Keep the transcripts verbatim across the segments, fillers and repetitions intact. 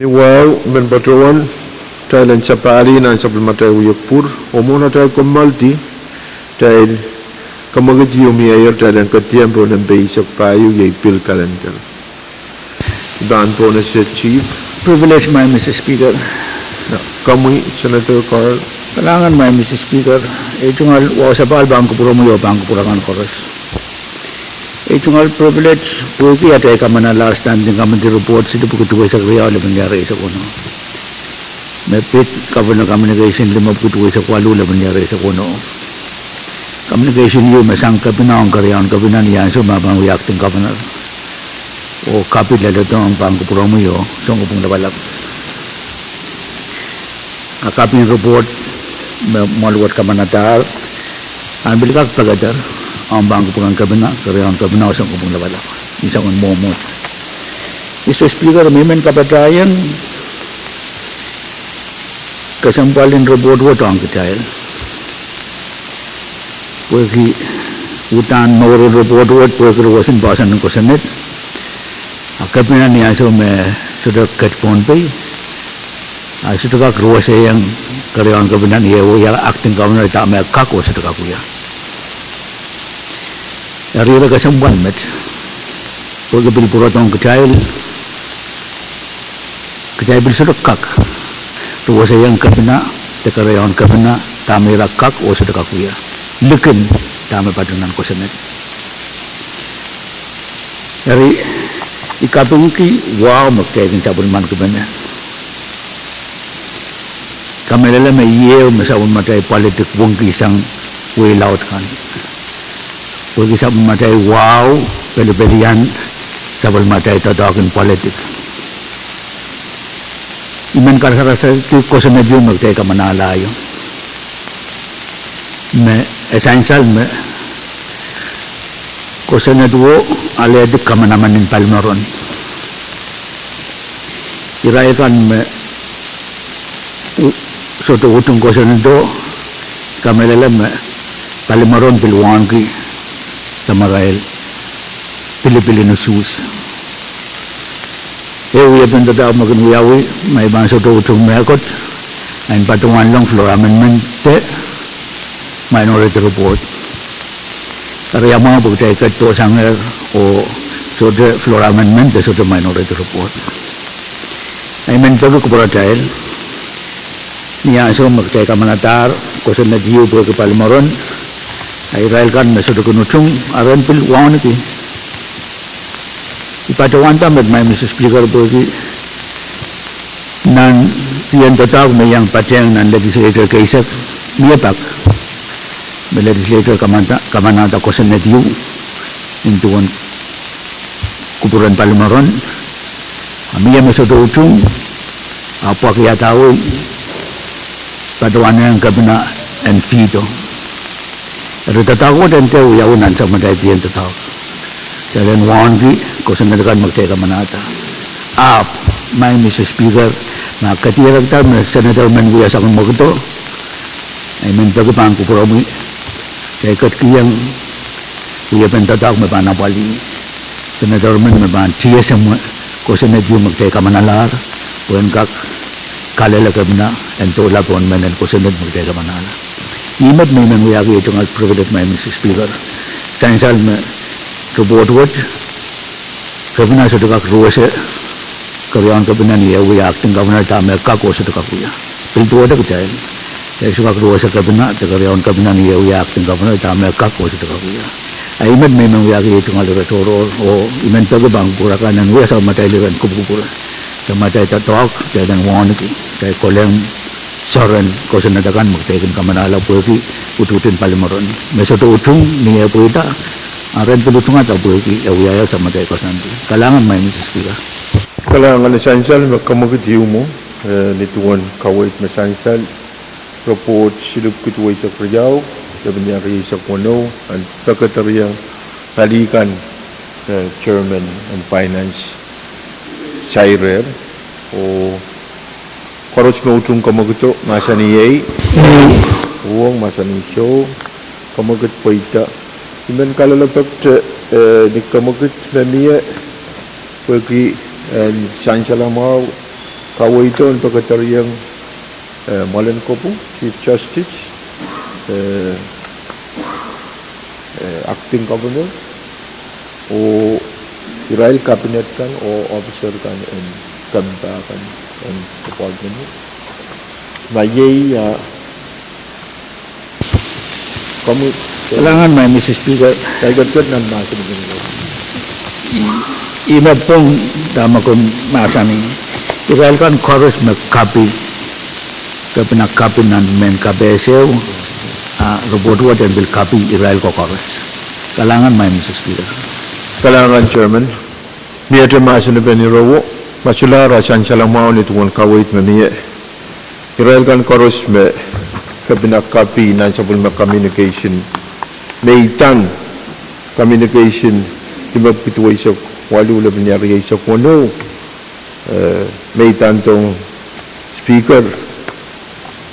Wahu, I men patohwan kitail en sapahl nan sapwellimatail wiepe pwur, oh mwohn atail komoaldi, kitail, kamwekid ieu mie, kitail en ketido pohn limpoak eisek pahieu, iei pil kalender. Pahn pohnese Chief. Privilege, Madam Speaker. Komwi, Senator Carl. Kalahngan, Madam Speaker. Ei tungoal wahu sapahl pahn kupwuromwi oh pahn kupwur akan koaros. Ei tungoal privilege pwehki atail kamanalahr Standing Committee Report silipwiki duwehsek riau lepin ire eisek weneu, me pid Governor communication limepwiki duwehsek waluh lepin ire eisek weneu. Communication ieu me sang kepina ong keriaun kepina ni ansou me pahn wia acting governor, oh kapi leledohng pahn kupwuromwi oh Sounkopwung Lapalap. A kapin report me mwahl wet kamanadahr, ahn pil kak pekeder ong pahn kupwuren kepina, keriaun kepina oh Sounkopwung Lapalap. Ni soangen mwomwohd, Mister Speaker, me I men kapatahieng kesempwalin report wet ong kitail, pwehki uhdahn mouren report wet pwehki ruwesin poahsoan en kosonned, a kepina ni ansou me sohte ket Pohnpei, a sohte kak ruweseieng keriaun kepina ni eh wia acting governor dahme kak oh sohte kak wia. Eri ire kesempwal met, pwehki pil pwurodohng kitail, kitail pil sohte kak ruweseieng kepina de keriaun kepina dahme ira kak oh sohte kak wia, likin dahme patohwan nan kosonned. Eri, I kapingki wahu me kitail kin sapwellimanikipene. Kamehlele me ieu me sapwellimatail politik wengki sang wehi laud kan, pwehki sapwellimatail wahu pelipelian sapwellimatail doadoahk en politik. I men karasaras kosonned ieu me kitail kamanalahio, me e sansal me kosonned wo alehdi kamanaman en palimaron. Irail kan me sohte utung kosonnedo, kamehlele me palimaron pil wauneki samarail pilipil en usuhs. Ehu wiepen doadoahk me kin wiawi, ma I pahn sohte utung mehkot, en patohwanlong floor amendment de minority report. Eri ia mwomwen pwe kitail ket dohsangehr oh sohte floor amendment de sohte minority report. I men peki kupwuratail, ni ansou me kitail kamanadahr kosonned ieu pwehki palimaron, a irail kan me sohte kin utung, a ren pil wauneki. I patohwanda met, Madam Speaker, pwehki nan dien doadoahk me iang patehng nan legislature keisek, mie pak me legislature kamanada kosonned ieu nin duwen kupwuren palimaron, a mie me sohte utung, a pwehki ia dahwe patohwanehng kepina en veto. Eri doadoahk wet en dehr wiawi nan sapwellimatail dien doadoahk, kitail en wauneki kosonned kan me kitail kamanada. Ahpw, Madam Speaker, ma kadirekda me senator men wia soangen mwekid, I men peki pahn kupwuromwi, kitail ketikihong wiepen doadoahk me pahn apwalih senator men me pahn tiesomwe kosonned ieu me kitail kamanalahr, pwe en kak kalelekepina en doula pohn mehn en kosonned me kitail kamanala. Ih met me I men wiahki ei tungoal privilege, Madam Speaker, sansal me report wet, kepina sohte kak ruwese keriaun kepina ni eh wia acting governor dahme kak oh sohte kak wia. Pil duwehte kitail, kitail sohte kak ruwese kepina de keriaun kepina ni eh wia acting governor dahme kak oh sohte kak wia. A ih met me I men wiahki ei tungoal ire tohrohr oh I men peki pahn kupwur akan en wia sapwellimatail iren kupwukupwure, sapwellimatail doadoahk, kitail en wauneki, kitail kolehng soaren kosonned akan me kitail kin kamanala pwehki utuhtin palimaron me sohte utung ni eh pweida, a ren pil utungada pwehki e wiahier sapwellimatail koasoandi. Kalahngan, Madam Speaker. Kalahngan, e sansal me kemwekid ieu mwo, eh, nin duwen kaweid me sansal, report silipwiki duweisek riau, lepin rieisek weneu, en pekedereiong pali kan, eh, chairman en finance, sairer, oh koaros me utung kemwekido, mahsanih ei, uhwong, mahsanih soh, kemwekid pweida. I men kalelapak te, eh, ni kemwekid me mie, pwehki en sansal mwahu, Kaweid en pekederhieng, eh, Mwalen Kopu, Chief Justice, eh, eh, Acting Governor, oh irail cabinet kan oh officer kan en kempa kan en department. Ma iei, ah, Kalahngan, Madam Speaker. Ih me pwung dahme komw mahsanih. Irail kan koaros me copy, kepina copy nan mehn kapehse ehu, ah, report wet en pil copy irail ko koaros. Kalahngan, Madam Speaker. Kalahngan, Chairman. Miehte mahsen en peni rowo, ma solahr ah sansal mwahu ni duwen kaweid me mie. Irail kan koaros me kepina copy nan sapwellime communication, me idan communication limepwiki duweisek waluh lepin rieisek weneu, eh, me idan dohng Speaker,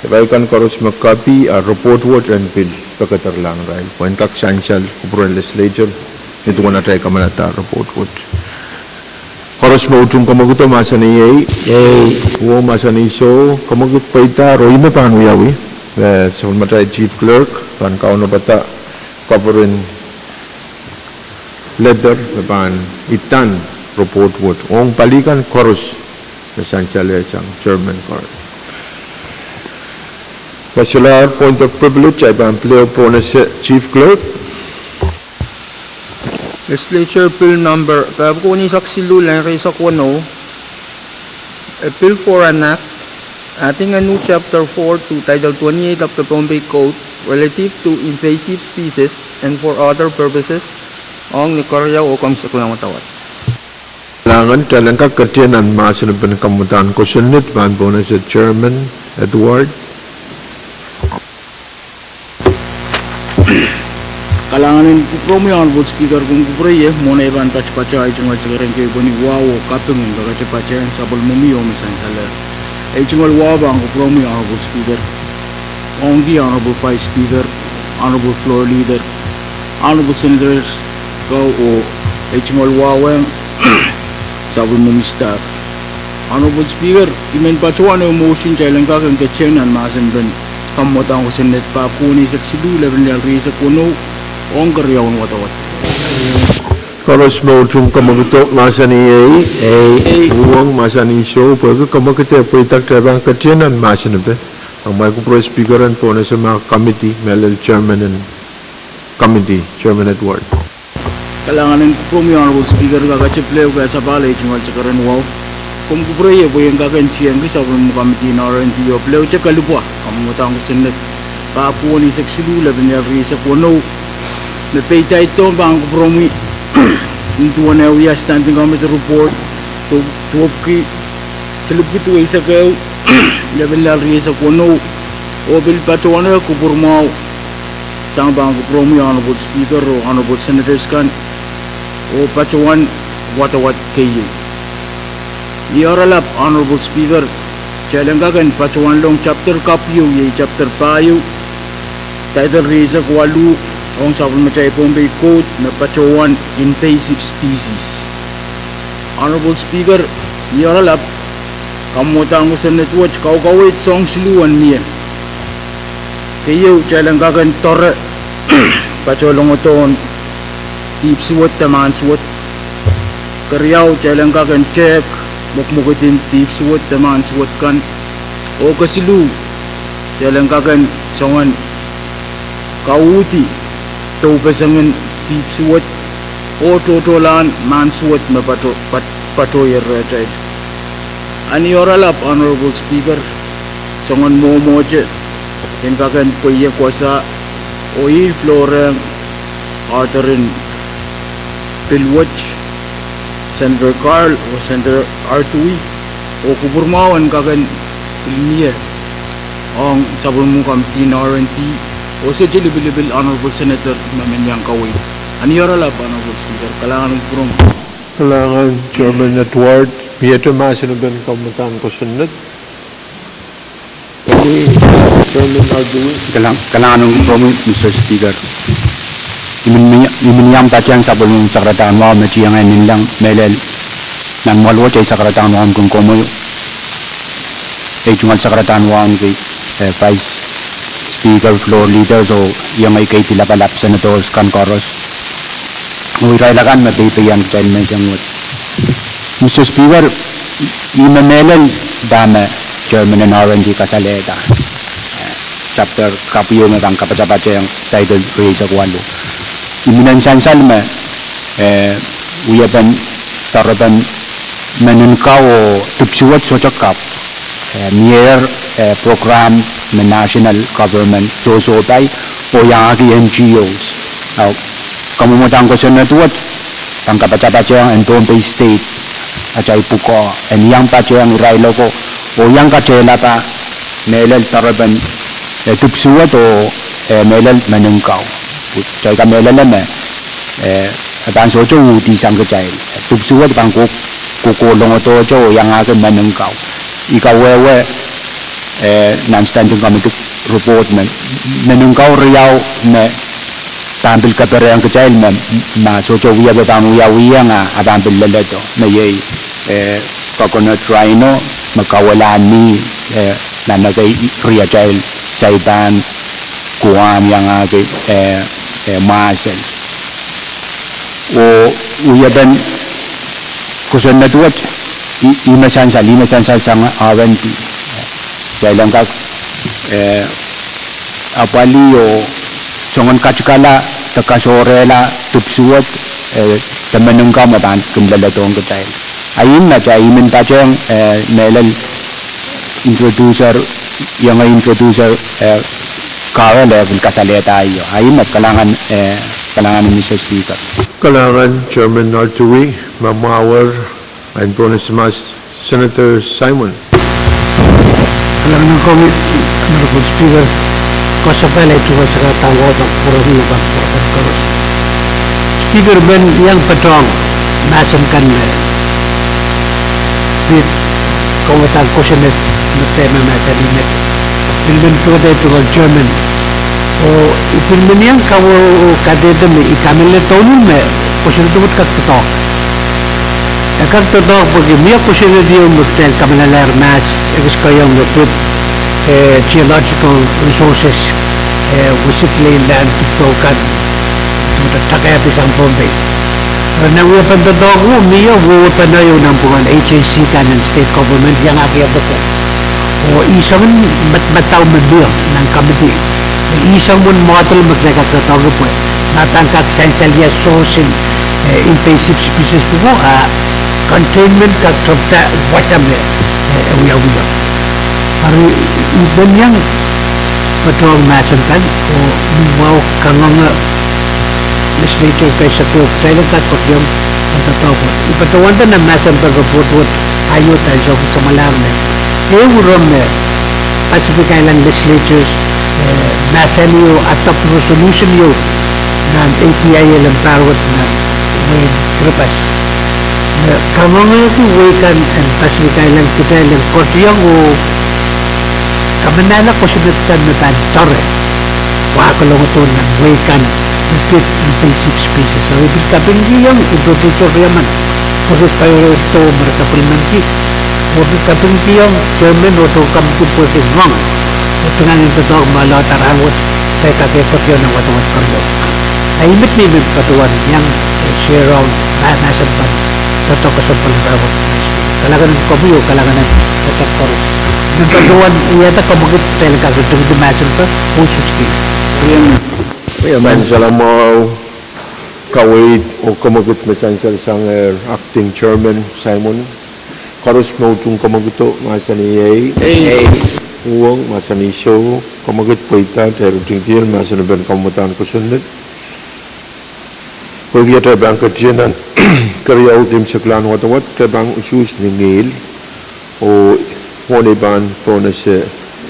irail kan koaros me copy ah report wet en pil pekederlahng irail pwehn kak sansal kupwuren legislature ni duwen atail kamanada report wet. Koaros me utung kamwekid mahsanih ei. Ei. Uwong mahsanih soh, kamwekid pweida roh ih me pahn wiawi, eh, sapwellimatail Chief Clerk pahn kaunopada covering letter me pahn idan report wet ong pali kan koaros me sansal sang chairman koaros. Ma solahr point of privilege, ahi pahn pil ehu pohnese Chief Clerk. Legislature Bill Number pahpwiki eisek siluh, lel rieisek weneu, a bill for an act adding a new chapter four to Title twenty-eight of the Pohnpei Code relative to invasive species and for other purposes, ong ni keriau oh komw sehse wadawad. Kalahngan, kitail en kak ketien nan mahsen en peni kamwadahn kosonned pahn pohnese Chairman Edward. Kalahngan en kupwuromwi Honorable Speaker, komw kupwurei, mwohn ei pahn patpato ei tungoal sakaradahn kei pweni wahu oh kaping en pekete patehng sapwellimomwi oh me sansalehr. Ei tungoal wahu pahn kupwuromwi Honorable Speaker, ongki Honorable Vice Speaker, Honorable Floor Leader, Honorable Senators ko, oh ei tungoal wahu ong sapwellimomwi staff. Honorable Speaker, I men patohwan ehu motion kitail en kak en ketien nan mahsen en peni kamwadahn kosonned pahpwiki eisek siluh, lepin lel rieisek weneu, ong keriaun wadawad. Koaros me utung kamwekid mahsanih ei. Ei. Uwong mahsanih soh, pwehki kamwekid pweida kitail pahn ketien nan mahsen en peni. Ahmw kupwure Speaker en pohnese ma committee, mehlel chairman en committee, Chairman Edward. Kalahngan en kupwuromwi Honorable Speaker, kakete pil ehu kasapahl ei tungoal sakaradahn wahu. Komw kupwurei, pwe I en kak en tiengki sapwellimomwi committee en R and D oh pil ehute kalipwa kamwadahn kosonned pahpwiki eisek siluh, lepin lel rieisek weneu, me peidaidohng pahn kupwuromwi nin duwen ehu wia Standing Committee Report, duwepwiki, silipwiki duweisek ehu, lepin lel rieisek weneu, oh pil patohwan kupwur mwahu sang pahn kupwuromwi Honorable Speaker oh Honorable Senators kan, oh patohwan wadawad keieu. Ni oaralap Honorable Speaker, kitail en kak en patohwanlong chapter kapw ieu, iei chapter pahieu, title rieisek waluh ong sapwellimatail Pohnpei Code me patohwan invasive species. Honorable Speaker, ni oaralap, kamwadahn kosonned wet kaukaweid soahng siluh en mie. Keieu, kitail en kak en doare patoh longodohn dihp suwed de mahn suwed. Keriau, kitail en kak en tehk mwekmwekid en dihp suwed de mahn suwed kan. Oh kesiluh, kitail en kak en soangen kauhdi doupesengen dihp suwed oh tohtohlahn mahn suwed me pato, pat, patohier rehtail. A ni oaralap Honorable Speaker, soangen mwomwohte en kak en pweiek wasa oh ih floor ong author en bill wet, Senator Carl oh Senator Artui, oh kupwur mwahu en kak en pil mie ong sapwellimomwi committee en R and D, oh sohte lipilipil Honorable Senator me men iang kaweid. A ni oaralap Honorable Speaker, kalahngan en kupwuromwi. Kalahngan Chairman Edward, miehte mahsen en peni kamwadahn kosonned. Kalang, kalahngan en kupwuromwi Mister Speaker. I men, I men iang patehng sapwellimomwi sakaradahn wahu me tiengeh ninleng mehlel nan mwoahl wet, ei sakaradahn wahu me kin komour. Ei tungoal sakaradahn wauneki, eh, Vice Speaker, Floor Leaders, oh iengei keidi lapalap, Senators kan koaros, oh irail akan me peipeiong kitail menseng wet. Mister Speaker, I mehlel dahme Chairman en R and D kasalehda, eh, chapter kapw ieu me pahn kapatapatehng Title rieisek waluh. I men sansal me, eh, wiepen doarepen menin kau oh dipwisou wet sohte kapw. Eh, mier, eh, program me national government sohsohpai oh iangahki N G Os. Ahpw kamwomwdahn kosonned wet pahn kapatapatehng en Pohnpei State, atail pwukoa, en iang patehng irail oko, oh iang katehlapa mehlel doarepen, eh, dipwisou wet oh, eh, mehlel menin kau. Kitail kamehlele me, eh, e pahn sohte uhdihsang kitail. Dipwisou wet pahn kak, kak kolongodohte oh iangahki menin kau. I kawehwe, eh, nan standing committee report me, menin kau riau me pahn pil keperehng kitail me, ma sohte wiepe pahn wiawihong a, a pahn pil leledo. Me iei, eh, coconut rhino, me kawehla ni, eh, nan ekei riatail Saipan, Guam, iangahki, eh, eh, mwahsel. Oh wiepen kosonned wet, I, I me sansal, I me sansal sang R and D. Kitail en kak, eh, apwalih oh soangen katikala de kasohrehla dipwisou wet, eh, de menin kau me pahn kin leledohng kitail. A I men, a I men patehng, eh, mehlel introducer, iengei introducer, eh, Carl, eh, pil kasalehda aio. A I men, kalahngan, eh, kalahngan Mister Speaker. Kalahngan Chairman Artui, ma mwahuer, en Pohnpei State, Senator Simon. Kalahngan komwi, Honorable Speaker, koasoandi tungoal sakaradahn wahu pahn kupwuromwi oh pahn kupwuramwail koaros. Speaker, I men iang patohng mahsen kan me pid kamwadahn kosonned me pil mahmahsanih met. Pil men pwurehng tungoal Chairman. Oh I pil men iang kawe oh kadehde me I kamehlele douluhl me kosonned wet kak doadoahk. E kak doadoahk pwehki mie kosonned ieu me kitail kamehlelehr mahs, ekis kohiong me pid, eh, geological resources, eh, wisikilein land, pid pohn kan, me takehdi sang Pohnpei. Eri nan wiepen doadoahk o, mie wehwehpen ieu nanpwungen agency kan en state government iangahki epoko. Oh I song en madamadau me mie nan committee. I song mwohn model me kitail kak doadoahngki pwe ma pahn kak sansal ia source en, eh, invasive species pwuko, a containment kak tepda wasa me, eh, e wiawi. Eri I men iang patohng mahsen kan oh mwahu kangoange legislature kei seke kitail en kak koasoiong doadoahk wet. I patohwanda nan mahsen kan report wet, aio, ansou me I samwalahr me ehu iren me Pacific Island legislatures, eh, mahsanih oh adopt resolution ieu nan A P I L en pahr wet nan wehin Kiribati me kangoangehki wehi kan en Pacific Island kitail en koasoiong oh kamanahla kosonned kan me pahn doare wahkelong dohn nan wehi kan me pid invasive species. Eri I pil kapingkihong introducer riemen pwehki kairodo me re sapwellimaniki, oh I pil kapingkihong chairman oh tohn committee pwehki ngoang oh tungoal en doadoahk me loalatail rahnwet, kitail kak koasoiong nan wadawad keriau. A I met me I men patohwan iang, eh, share ong mahsen kan, doadoahk kesempwal en rahnwet. Kalahngan en komwi oh kalahngan en doadoahk koaros. I men patohwan wiahda komwekid kitail en kak ritingdi mahsen kan oh ususki. Sansal mwahu, kaweid oh komwekid me sansal sangehr acting chairman Simon. Koaros me utung komwekido mahsanih ei. Uhwong mahsanih soh. Komwekid pweida, kitail ritingdier mahsen en kamwadahn kosonned. Pwehki atail pahn ketin nan keriau keimwseklahn wadawad, kitail pahn usuhs ni ngihl oh mwohn ei pahn pohnese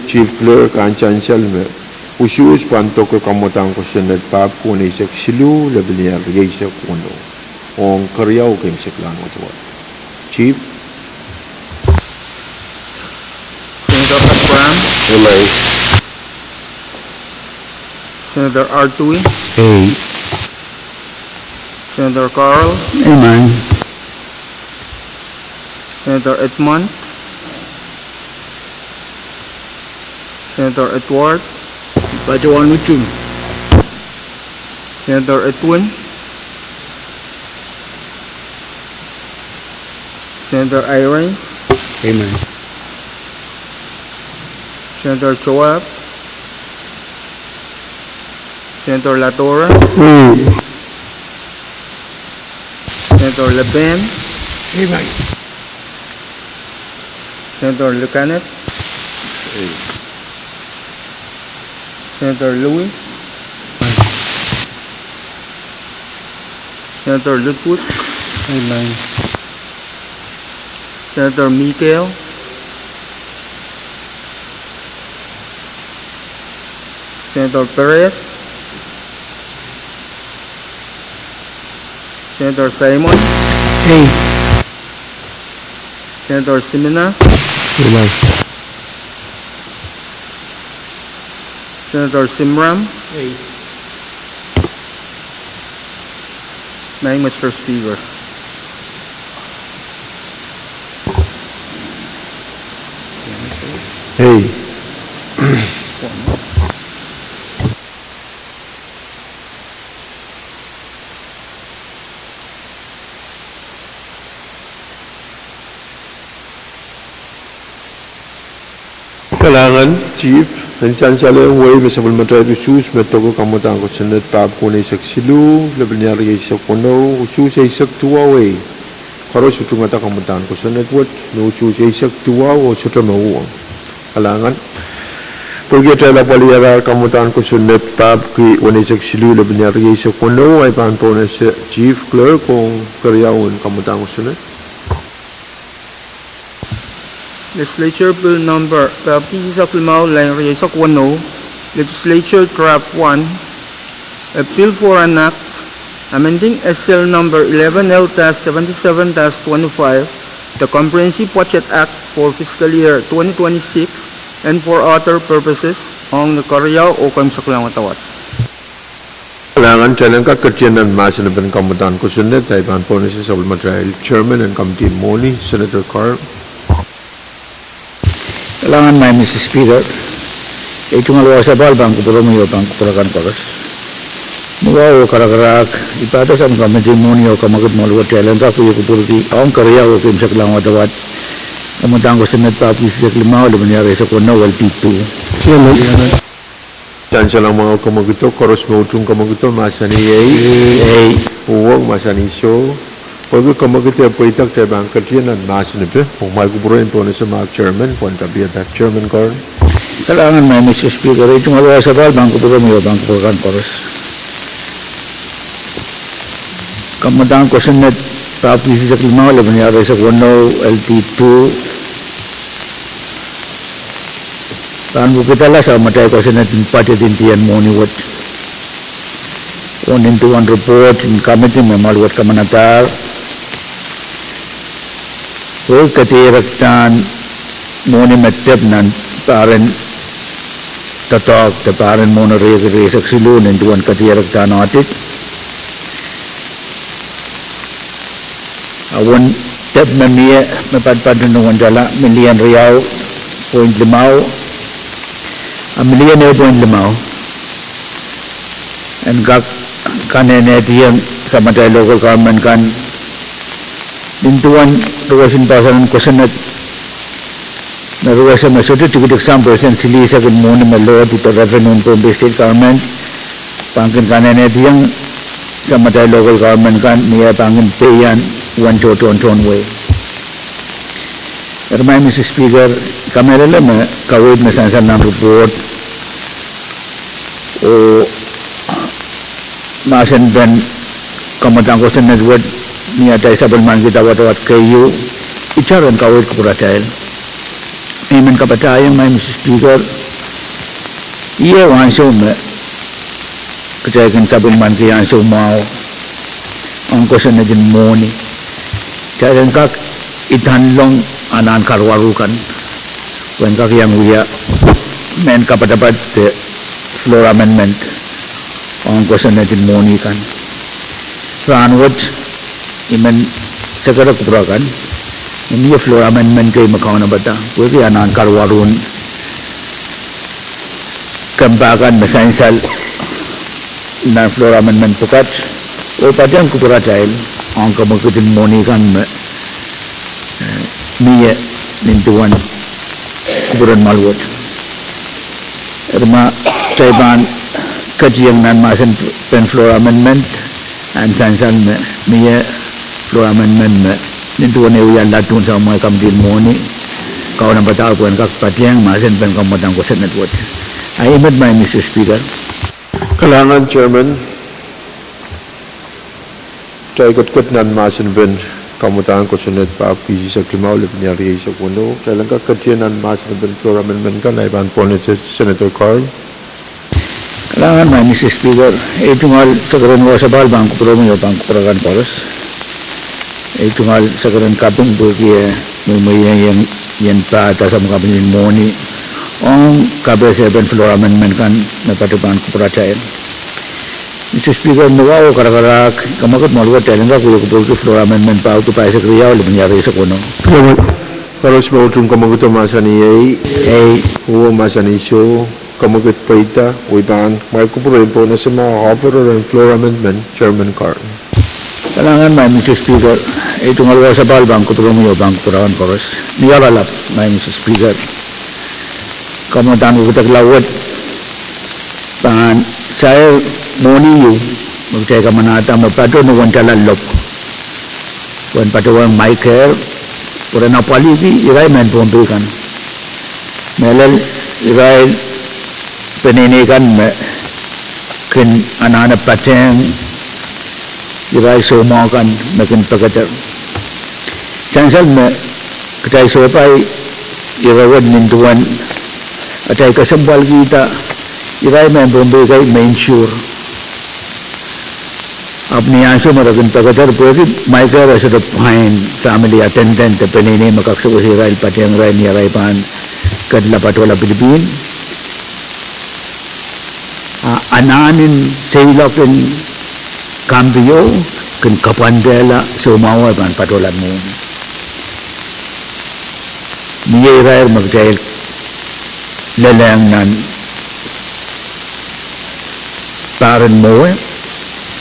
Chief Clerk en sansal me usuhs pahn doke kamwadahn kosonned pahpwiki weneisek siluh, lepin rieisek weneu ong keriau keimwseklahn wadawad. Chief. Senator Abraham. Amen. Senator Artui. Ei. Senator Carl. Amen. Senator Edmund. Senator Edward. Patohwan utung. Senator Edwin. Senator Irene. Amen. Senator Joab. Senator Ladora. Amen. Senator Leben. Amen. Senator Likanet. Amen. Senator Louis. Senator Ludwig. Amen. Senator Mikael. Senator Perez. Senator Simon. Aye. Senator Simina. Aye. Senator Simram. Aye. Maing Mister Speaker. Aye. Kalahngan, Chief, en sansal ehu wehi me sapwellimatail usuhs me doke kamwadahn kosonned pahpwiki weneisek siluh, lepin riau eisek weneu, usuhs eisek duwau, ahi koaros utungada kamwadahn kosonned wet me usuhs eisek duwau oh sohte me uhwong. Kalahngan. Pwehki atail apwalihala kamwadahn kosonned pahpwiki weneisek siluh, lepin riau eisek weneu, ahi pahn pohnese Chief Clerk ong keriau en kamwadahn kosonned. Legislature Bill Number pahpwiki eisek limau, lain riau eisek weneu, Legislature Draft One, a bill for an act amending S L number eleven L dash seventy-seven dash twenty-five, the Comprehensive Budget Act for fiscal year twenty twenty-six and for other purposes, ong ni keriau oh keimwseklahn wadawad. Kalahngan, kitail en kak ketien nan mahsen en kamwadahn kosonned, ahi pahn pohnese sapwellimatail Chairman en Komiti en Mohni, Senator Carl. Kalahngan, Maing Mister Speaker. Ei tungoal wasa pahl pahn kupwuromwi oh pahn kupwur akan koaros. Ni wahu oh karakarahk, I pahdohng Komiti en Mohni oh kamwekid mwahl wet kitail en kak wia kupwurki ong keriau oh keimwseklahn wadawad kamwadahn kosonned pahpwiki eisek limau, lepin riau eisek weneu, L T two. Sansal mwahu kamwekido, koaros me utung kamwekido, mahsanih ahi. Ahi. Uhwong, mahsanih soh. Pwehki kamwekido e pweida, kitail pahn ketien nan mahsen ipe, oh kumwail kupwuren pohnese mwahu Chairman, pwehn tapiada Chairman Carl. Kalahngan, Maing Mister Speaker, ei tungoal wasa pahl pahn kupwuromwi oh pahn kupwur akan koaros. Kamwadahn kosonned pahpwiki eisek limau, lepin riau eisek weneu, L T two, pahn pwukidala sapwellimatail kosonned en budget en dih en mohni wet oh nin duwen report en komiti me mwahl wet kamanadahr, oh kadierekdahn mohni me dep nan pahr en doadoahk de pahr en mwohn riekid rieisek siluh nin duwen kadierekdahn audit. A uwen dep me mie me padapadahn uwen dola million riau point limau, a million ehu point limau en kak kanehnehdiong sapwellimatail local government kan nin duwen ruwesen poahsoan en kosonned me ruwese me sohte tikitik sang percent silihsek en mwohni me lohdi de revenue en Pohnpei State Government, pahn kin kanehnehdiong sapwellimatail local government kan ni eh pahn kin peian uwen tohn tohn wehi. Eri Maing Mister Speaker, kamehlele me kaweid me sansal nan report oh mahsen pen kamwadahn kosonned wet ni atail sapwellimaniki wadawad keieu, itar en kaweid kupwuratail. I men kapatahiong Maing Mister Speaker, ih eh ansou me kitail kin sapwellimaniki ansou mwahu ong kosonned en mohni, kitail en kak idanlong anahn karuwaru kan pwehn kak iang wia mehn kapadapad de floor amendment ong kosonned en mohni kan. Rahnwet I men sekere kupwur akan, I mie floor amendment kei me kaunopada pwehki anahn karuwaru en kempa kan me sansal nan floor amendment pwukat, oh patehng kupwuratail ong kemwekid en mwohni kan me, eh, mie nin duwen kupwuren mwahl wet. Eri ma kitail pahn ketiong nan mahsen pen floor amendment, ahn sansal me mie floor amendment me nin duwen eh wia ladun samamwahu kamidi en mwohni, Kauno padahk pwehn kak patehng mahsen pen kamwadang kosonned wet. Ahi met, Madam Speaker. Kalahngan Chairman, kitail ketiket nan mahsen pen kamwadang kosonned pahpw kis eisek limau, lepin iar rieisek weneu. Kitail en kak ketiong nan mahsen pen floor amendment kan, ahi pahn pwonehdi Senator Curran. Kalahngan Madam Speaker, ei tungoal sekeren wasa pahl pahn kupwuromwi oh pahn kupwur akan koaros. Ei tungoal sekeren kaping pwehki e mwemweiong ien pahda samwa kamidi en mwohni ong kapehse pen floor amendment kan me patohwan kupwuratail. Madam Speaker, mwahu oh karakarahk, kamwekid mwahl wet, kitail en kak wia kupwurki floor amendment pahpw kis pahisek riau, lepin iar rieisek weneu. Koaros me utung kamwekido mahsanih ei, ei, oh mahsanih soh, kamwekid pweida, oh I pahn mwail kupwure pohn esema offer rehn floor amendment, Chairman Curran. Kalahngan Madam Speaker, ei tungoal wasa pahl pahn kupwuromwi oh pahn kupwur akan koaros. Ni oaralap Madam Speaker, kamwadang wekidekla wet pahn sair mwohni ieu me kitail kamanahda me patoh ni wentala lopw, wen patohweng MICARE, pwe ren apwalihki irail mehn Pohnpei kan, mehlel irail peneinei kan me kin anahne patehng irail soumwahu kan me kin pekeder. Sansal me kitail sohpai ire wet nin duwen atail kesempwalkihda irail mehn Pohnpei kei me insured, ahpw ni ansou me re kin pekeder, pwehki MICARE e sohte pwain family attendant de peneinei me kak sewese irail, patehng irail ni arail pahn kedla patohla pilipihn, a anahn en seiloak en kampio kin kapwandehla soumwahu e pahn patohla mwohni. Mie irair me kitail lelehng nan pahr en mwowe,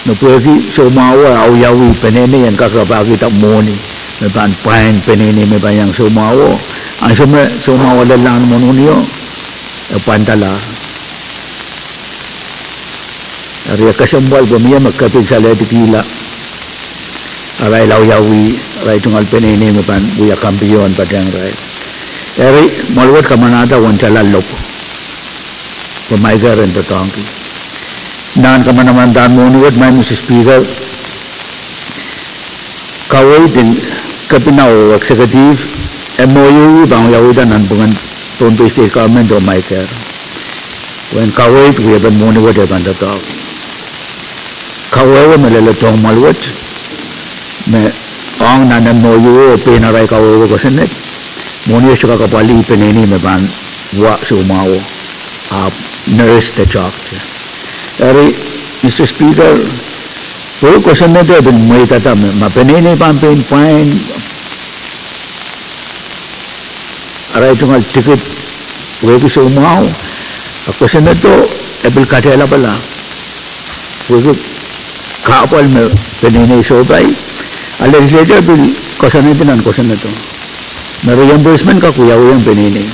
me pwehki soumwahu e awiawi, peneinei en kak rapahkihda mwohni me pahn pwain peneinei me pahn iang soumwahuo. Ansou me soumwahuo lellahng mwohnmwohni o, e pwandalahr. Eri e kesempwal pwe mie me kepin salehdikihla arail awiawi, arail tungoal peneinei me pahn wia kampio en patehng irail. Eri mwahl wet kamanahda wentala lopw pwe MICARE en doadoahngki. Nan kamanamandan mwohni wet, Madam Speaker, kaweid en kepina oh executive, MOU pahn wiawihda nanpwungen Pohnpei State Government oh MICARE. Pwehn kaweid wiepen mwohni wet e pahn doadoahk. Kawehwe me leledohng mwahl wet me ong nan MOU oh pein arail kawehwe kosonned, mwohni e sohte kak apwalih peneinei me pahn wa soumwahuo, ahpw nurse de tohk. Eri, Mr Speaker, pwehki kosonnedo e pil mweidada me ma peneinei pahn pein pwain arail tungoal tikit pwehki soumwahu, a kosonnedo e pil kadehlapala pwehki kahpwal me peneinei sohpai. A legislature pil koasoanehdi nan kosonnedo me reimbursement kak wiawihong peneinei.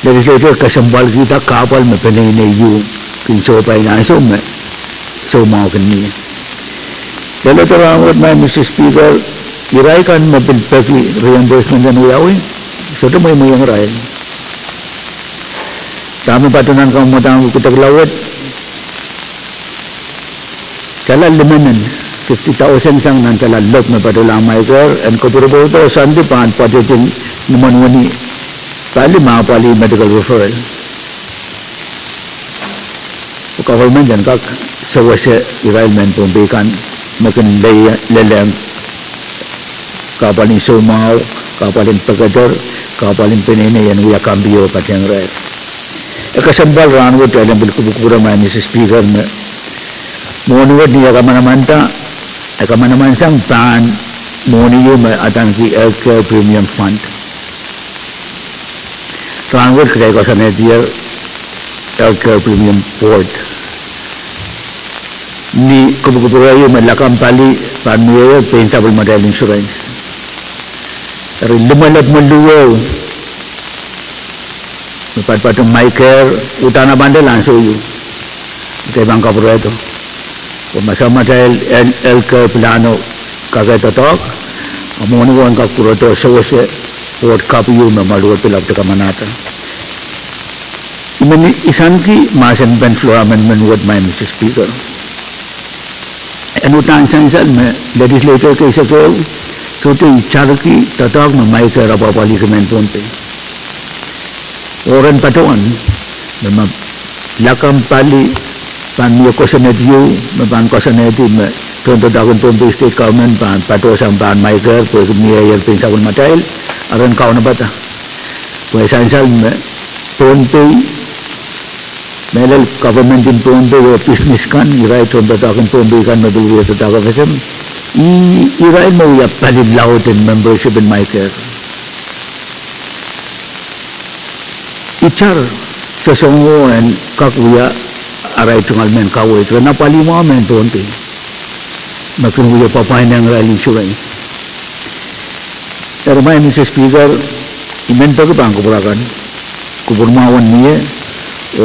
Legislature kesempwalkihda kahpwal me peneinei ieu kin sohpai nan ansou me soumwahu kin mie. Leledo rahnwet, Madam Mr Speaker, irail kan me pil peki reimbursement en wiawi, sohte mweimweiong irail. Dahme patohwan kamwadang wekidekla wet, tala limenen, fifty thousand sang nan tala lopw me patohlahng MICARE en kopwurupwurdo soandi pahn pwoatetin nimwen wini pali me apwalih medical referral. Pwe government en kak sewese irail mehn Pohnpei kan me kin lelehng kahpwal en soumwahu, kahpwal en pekeder, kahpwal en peneinei en wia kampio patehng irail. E kesempwal rahnwet kitail en pil kupwukupwure, Madam Mr Speaker, me mwohni wet ni e kamanaman, e kamanaman sang pahn mwohni ieu me adaneki Health Care Premium Fund. Rahnwet kitail koasoanehdier Health Care Premium Board. Ni kupwukupwure ieu me lakapw pali pahn mie pein sapwellimatail insurance. Eri limwelopw me luhwehu me patpato MyCare, uhdahn pahn lel ansou ieu. Kei pahn kapwurehdo. Oh ma samatail en health care pilano kak doadoahk, a mwohni wet en kak pwurodo sewese board kapw ieu me mwaluwet pilap te kamanahda. I men isanki mahsen pen floor amendment wet, Madam Speaker. En uhdahn sansal me legislator kei sehse sohte itarki doadoahk me MyCare apwapwalihki mehn Pohnpei. Oh ren patohwan me ma lakapw pali pahn mie kosonned ieu me pahn koasoanehdi me tohndoadoahk en Pohnpei State Government pahn patohsang pahn MyCare pwehki mie ier pein sapwellimatail, a ren kaunopada. Pwe sansal me Pohnpei, mehlel government en Pohnpei oh business kan, irail tohndoadoahk en Pohnpei kan me pil wia doadoahk FSM, ih, irail me wia pali laud en membership en MyCare. Itar soahng soangen en kak wia arail tungoal mehn kaweid, ren apwalih mwahu mehn Pohnpei me kin wia pwapwain irail insurance. Eri Madam Speaker, I men peki pahn kupwur akan, kupwur mwahu en mie,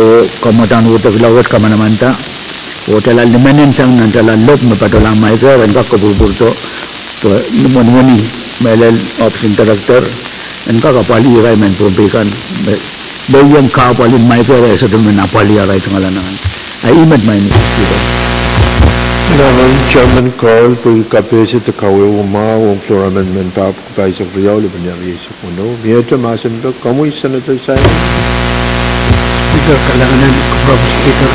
oh kamwadang wet, kilang wet kamanamanada, oh tala limenensang nan tala lopw me patohlahng MyCare en kak kupwurpwurdo, pwe ni mwohni mehlel office en director en kak apwalih irail mehn Pohnpei kan me lelohng kahpwal en MyCare, e sohte men apwalih arail tungoal anahn. A ih met Madam Speaker. Nan Chairman Carl pwehki kapehse de kawehwe mwahu ong floor amendment pahieu, pahisek riau, lepin riau, riesek weneu. Miehte mahsen peki, komwi Senator Simon. Speaker, kalahngan en kupwur Speaker,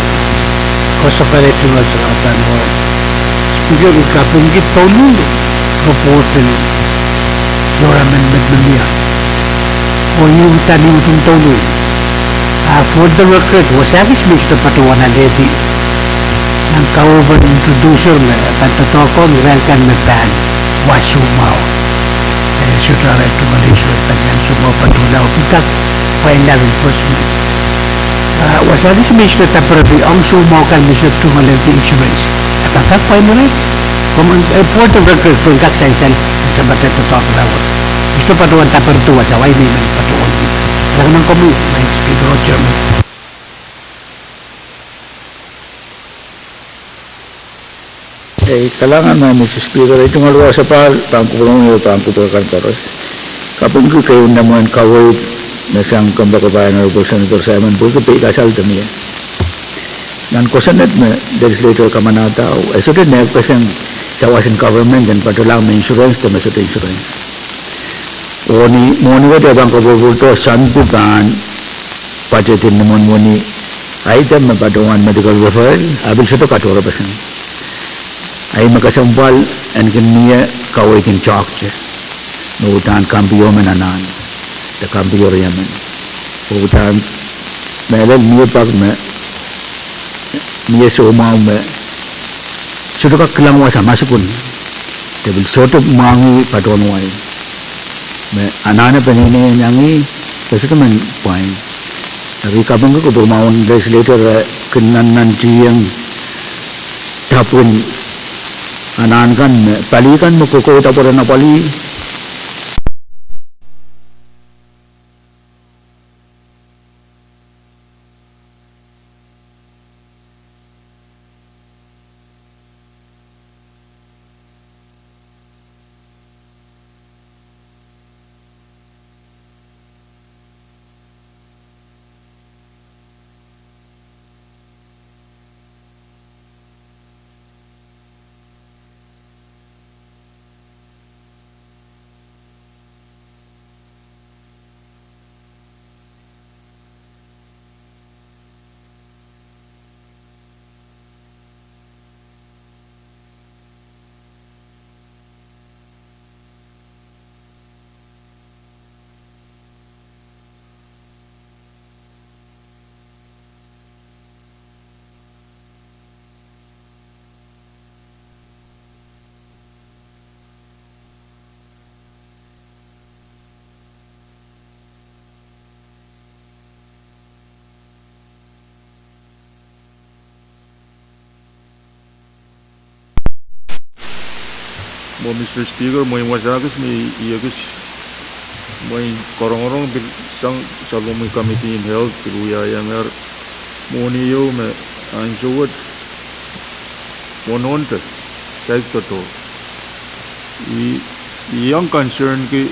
koasoai pahn tungoal sarawi pahn mwahu. Speaker, I kapingki douluhl report en floor amendment me mie. Oh I uhdahn utung douluhl. Ah, for the record, wasa kis me I sohte patohwan alehdi nan kaweid en introducer me pahn doadoahk ong irail kan me pahn wahsho mwahu. Eh, sohte arail tungoal insurance pahn wahsho mwahu, patohla oh pil kak pwainla enforcement. Ah, wasa kis me I sohte daperdi ong soumwahu kan me sohte tungoal insurance, e pahn kak pwain irail. Komw, eh, for the record, pwe en kak sansal, sampah doadoahk laud. I sohte patohwan daperdi wasa wai me I men patohwan. Kalahngan komwi, Madam Speaker oh Chairman. Eh, kalahngan Madam Speaker, ei tungoal wasa pahl pahn kupwuromwi oh pahn kupwur akan koaros. Kapingki keieu nan mwein kaweid me sang kompoakepahi en Honorable Senator Simon pwehki peikasal de mie. Nan kosonned me legislator kamanahda, e sohte nehkpeseng sawas en government en patohlahng me insurance de me sohte insurance. Oh ni mwohni wet e pahn kupwurpwurdo soandi pahn budget en ni mwohni mwohni, item me patohwan medical referral, a pil sohte katohrepeseng. A ih me kesempwal en kin mie kaweid en toahkte me uhdahn kampio men anahn, de kampio riemen. Oh uhdahn mehlel mie pak me mie soumwahu me sohte kak kilang wasa masukun, de pil sohte mwahngih patohwan wai. Me anahne peneinei en iang ih, e sohte men pwain. Eri kapingki kupwur mwahu en legislator, eh, kin nannantihong tapwin anahn kan me pali kan me kokohda pwe ren apwalih. Mwo Mister Speaker, mwein wasa kis me I ekis mwein korongorong pil sang sapwellimomwi Committee in Health pil wiahiong ehr mwohni ieu me ansou wet mwohn onte saik doadoahk. I, I iang concern ki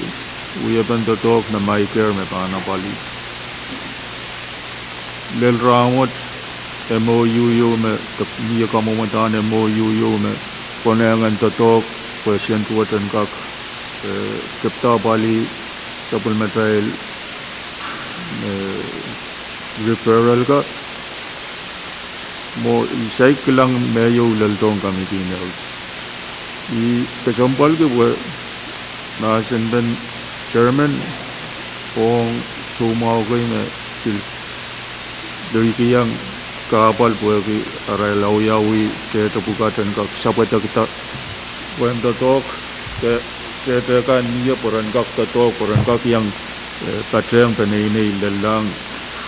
wiepen doadoahk me MICARE me pahn apwalih. Lel rahnwet, M O U ieu me, mie kamwomwdahn M O U ieu me konehng en doadoahk pwe sent wet en kak, eh, kepda apwalih sapwellimatail, eh, referral ka. Mwo I saik kilang me ieu leldohng Committee in Health. I kesempwalki pwe mahsen pen chairman ong soumwahu kei me pil, pil kihong kahpwal pwehki arail awiawi tehte pwukat en kak sapwedekda pwehn doadoahk, de tehte kan mie pwe ren kak doadoahk, pwe ren kak iang, eh, patehng peneinei lellahng,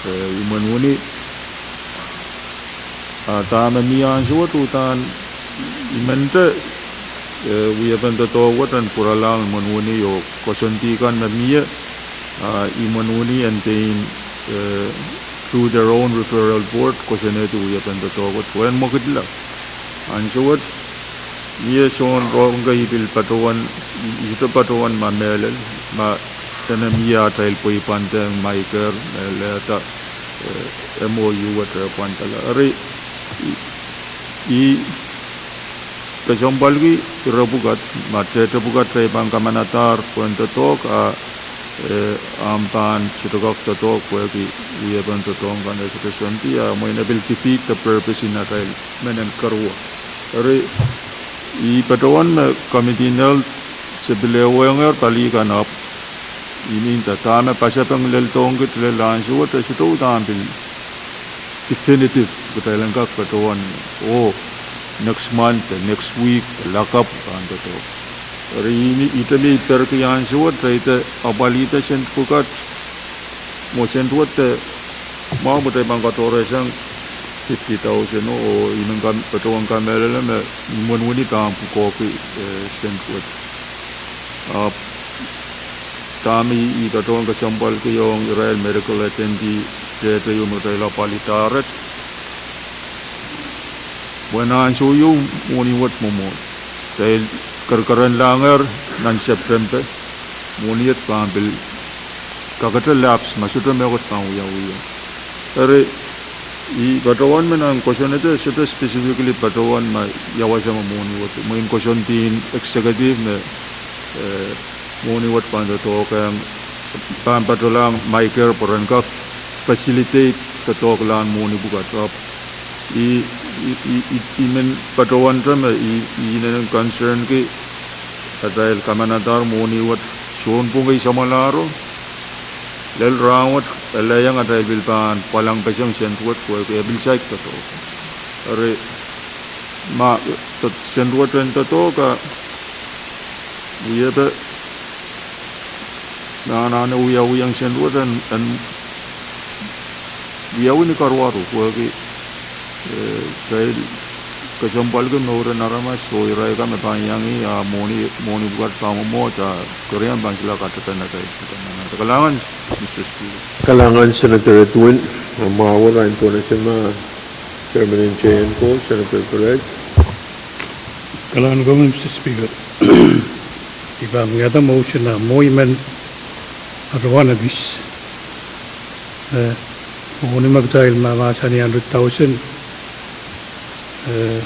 eh, imwen wini. A dahme mie ansou wet uhdahn I mende, eh, wiepen doadoahk wet en pwuralahng imwen wini oh koasoandi kan me mie, ah, imwen wini en pein, eh, through their own referral board, koasoanehdi wiepen doadoahk wet pwehn mwekidla. Ansou wet, mie soangen rong kei I pil patohwan, I, I sohte patohwan ma mehlel, ma dene mie atail pweipwand ong MICARE, me lehda, eh, M O U wet re pwandala. Eri, I, I kesempwalki ire pwukat, ma tehte pwukat re pahn kamanadahr pwehn doadoahk, a, eh, ahpw pahn sohte kak doadoahk pwehki wiepen doadoahk kan e sohte soandi, a mwein e pil defeat the purpose en atail mehn en karuwa. Eri, I patohwan me Committee in Health se pil ehuehngehr pali kan ahpw I men nda dahme pasapeng leldohng kit lel ansou wet e sohte uhdahn pil definitive, kitail en kak patohwan, oh, next month, next week, lakapw pahn doadoahk. Eri I, ihte me I perki ansou wet, re ite apwalihda sent pwukat, mwo sent wet de, mwahu me kitail pahn katohrehsang fifty thousand o, oh I men patohwan kamehlele me imwen wini pahn pwukoahki, eh, sent wet. Ahpw dahme I, I patohwan kesempwalki ong irail medical attendee, tehte ieu me kitail apwalih direct. Mwein ansou ieu mwohni wet mwomwohd. Kitail kerkerenlahng ehr nan Septempe, mwohni et pahn pil kakete lapse ma sohte mehkot pahn wiawi. Eri, I patohwan me nan kosonned e sohte specifically patohwan ma ia wasa me mwohni wet. Mwein koasoandien executive me, eh, mwohni wet pahn doadoahk, pahn patohlahng MICARE pwe ren kak facilitate doadoahklahn mwohni pwukat. Ahpw I, I, I, I, I men patohwante me I, I inenen concern ki atail kamanadahr mwohni wet sounpwong kei samwalahro, lel rahnwet, ele iang atail pil pahn pwalangpeseng sent wet pwehki e pil saik doadoahk. Eri, ma, sent wet en doadoahk a wiepe, ma anahne wiawiong sent wet en, en wiawi ni karuwaru pwehki, eh, kitail kesempwalki mouren aramas oh irail ka me pahn iang ih a mwohni, mwohni pwukat pahn mwomwohd a kerian pahn solahr katepen atail. Kalahngan, Mister Speaker. Kalahngan Senator Edwin, a mwahu arail pohnese ma Chairman en J N ko, Senator Perez. Kalahngan komwi, Mister Speaker. I pahn wiahda motion a mwo I men patohwan ekis, eh, mwohni me kitail mahmahsanih hundred thousand, eh,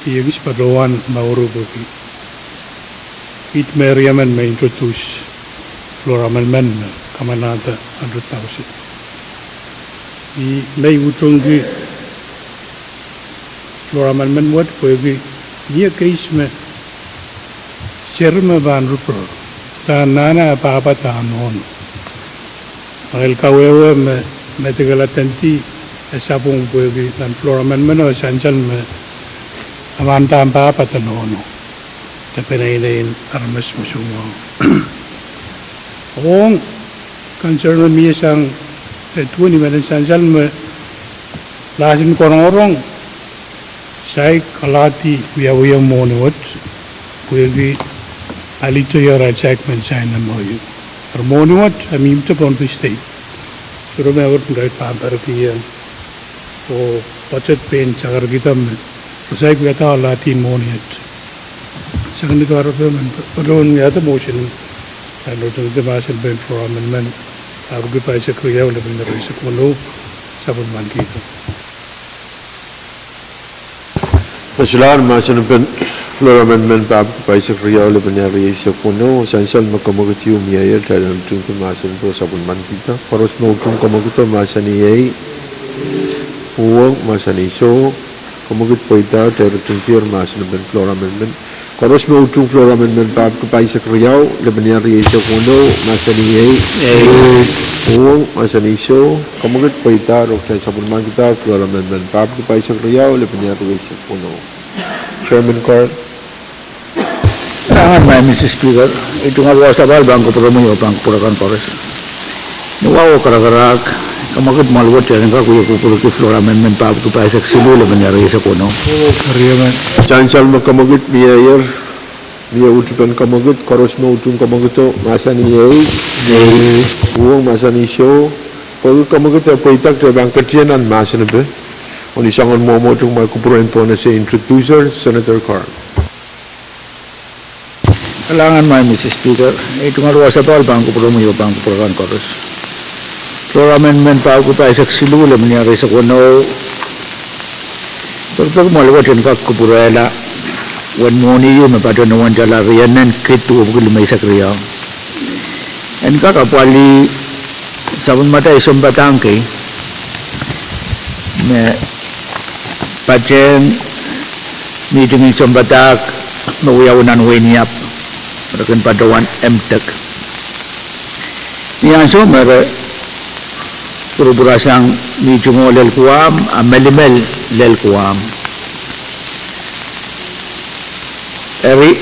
I ekis patohwan mour pwehki kiht me riemen me introduce floor amendment me kamanahda hundred thousand. I men utung ki floor amendment wet pwehki mie case me seri me pahn refer, uhdahn anahne pahpa de nohno. Irail kawehwe me medical attendee e sapwung pwehki nan floor amendment o sansal me amanda pahpa de nohno de peneineien aramas me soumwahu. Ong concern me mie sang Edwin, I men en sansal me lahsen korongorong saik alahdi wiawiong mwohni wet. Wehwehki alehda irail saik men sain nan M O U. Eri mwohni wet, e mihmihte Pohnpei State. Sohte me wet irail pahn pahrekiong. Oh budget pein sakarkihda me re saik wiahda aladien mwohni wet. Sang ni kahrepe men patohwan wiahda motion, nan routine mahsen pein floor amendment, pahpwiki pahisek riau, lepin ire eisek weneu, sapwellimanikihda. Kasiluhn mahsen pein floor amendment pahpwiki pahisek riau, lepin ire eisek weneu, sansal me kemwekid ieu mie ier, kitail en routine mahsen pwe sapwellimanikihda. Koaros me utung kemwekido mahsanih ei. Uhwong mahsanih soh. Kemwekid pweida, kitail routine mahsen pein floor amendment. Koaros me utung floor amendment pahpwiki pahisek riau, lepin ire eisek weneu, mahsanih ei. Uhwong mahsanih soh. Kemwekid pweida, oh kitail sapwellimanikihda floor amendment pahpwiki pahisek riau, lepin ire eisek weneu. Chairman Carl. Kalahngan, Madam Speaker, ei tungoal wasa pahl pahn kupwuromwi oh pahn kupwur akan koaros. Ni wahu oh karakarahk, kemwekid mwoal wet en kak wie kupwurki floor amendment pahpwiki pahisek siluh, lepin ire eisek weneu. Sansal me kemwekid mie ier, mie uhtipen kemwekid, koaros me utung kemwekido mahsanih ei. Uhwong mahsanih soh. Pwehki kemwekid e pweida, kitail pahn ketin nan mahsen pwe, oh ni soangen mwomwohdiso, kumwail kupwuren pohn ese introducer, Senator Carl. Kalahngan, Madam Speaker, ei tungoal wasa pahl pahn kupwuromwi oh pahn kupwur akan koaros. Floor amendment pahpwiki pahisek siluh, lepin ire eisek weneu. Pekipeki mwoal wet en kak kupwurehla uwen mwohni ieu me patohwan wendahla rienen kid duwepwiki limeisek riau. En kak apwalih sapwellimatail sounpadahk kei me patehng mihting en sounpadahk me wiawi nan wehin Iap, re kin patohwan M Tech. Ni ansou me re pwurupwurasang mihtingo lel Guam, a melimel lel Guam. Eri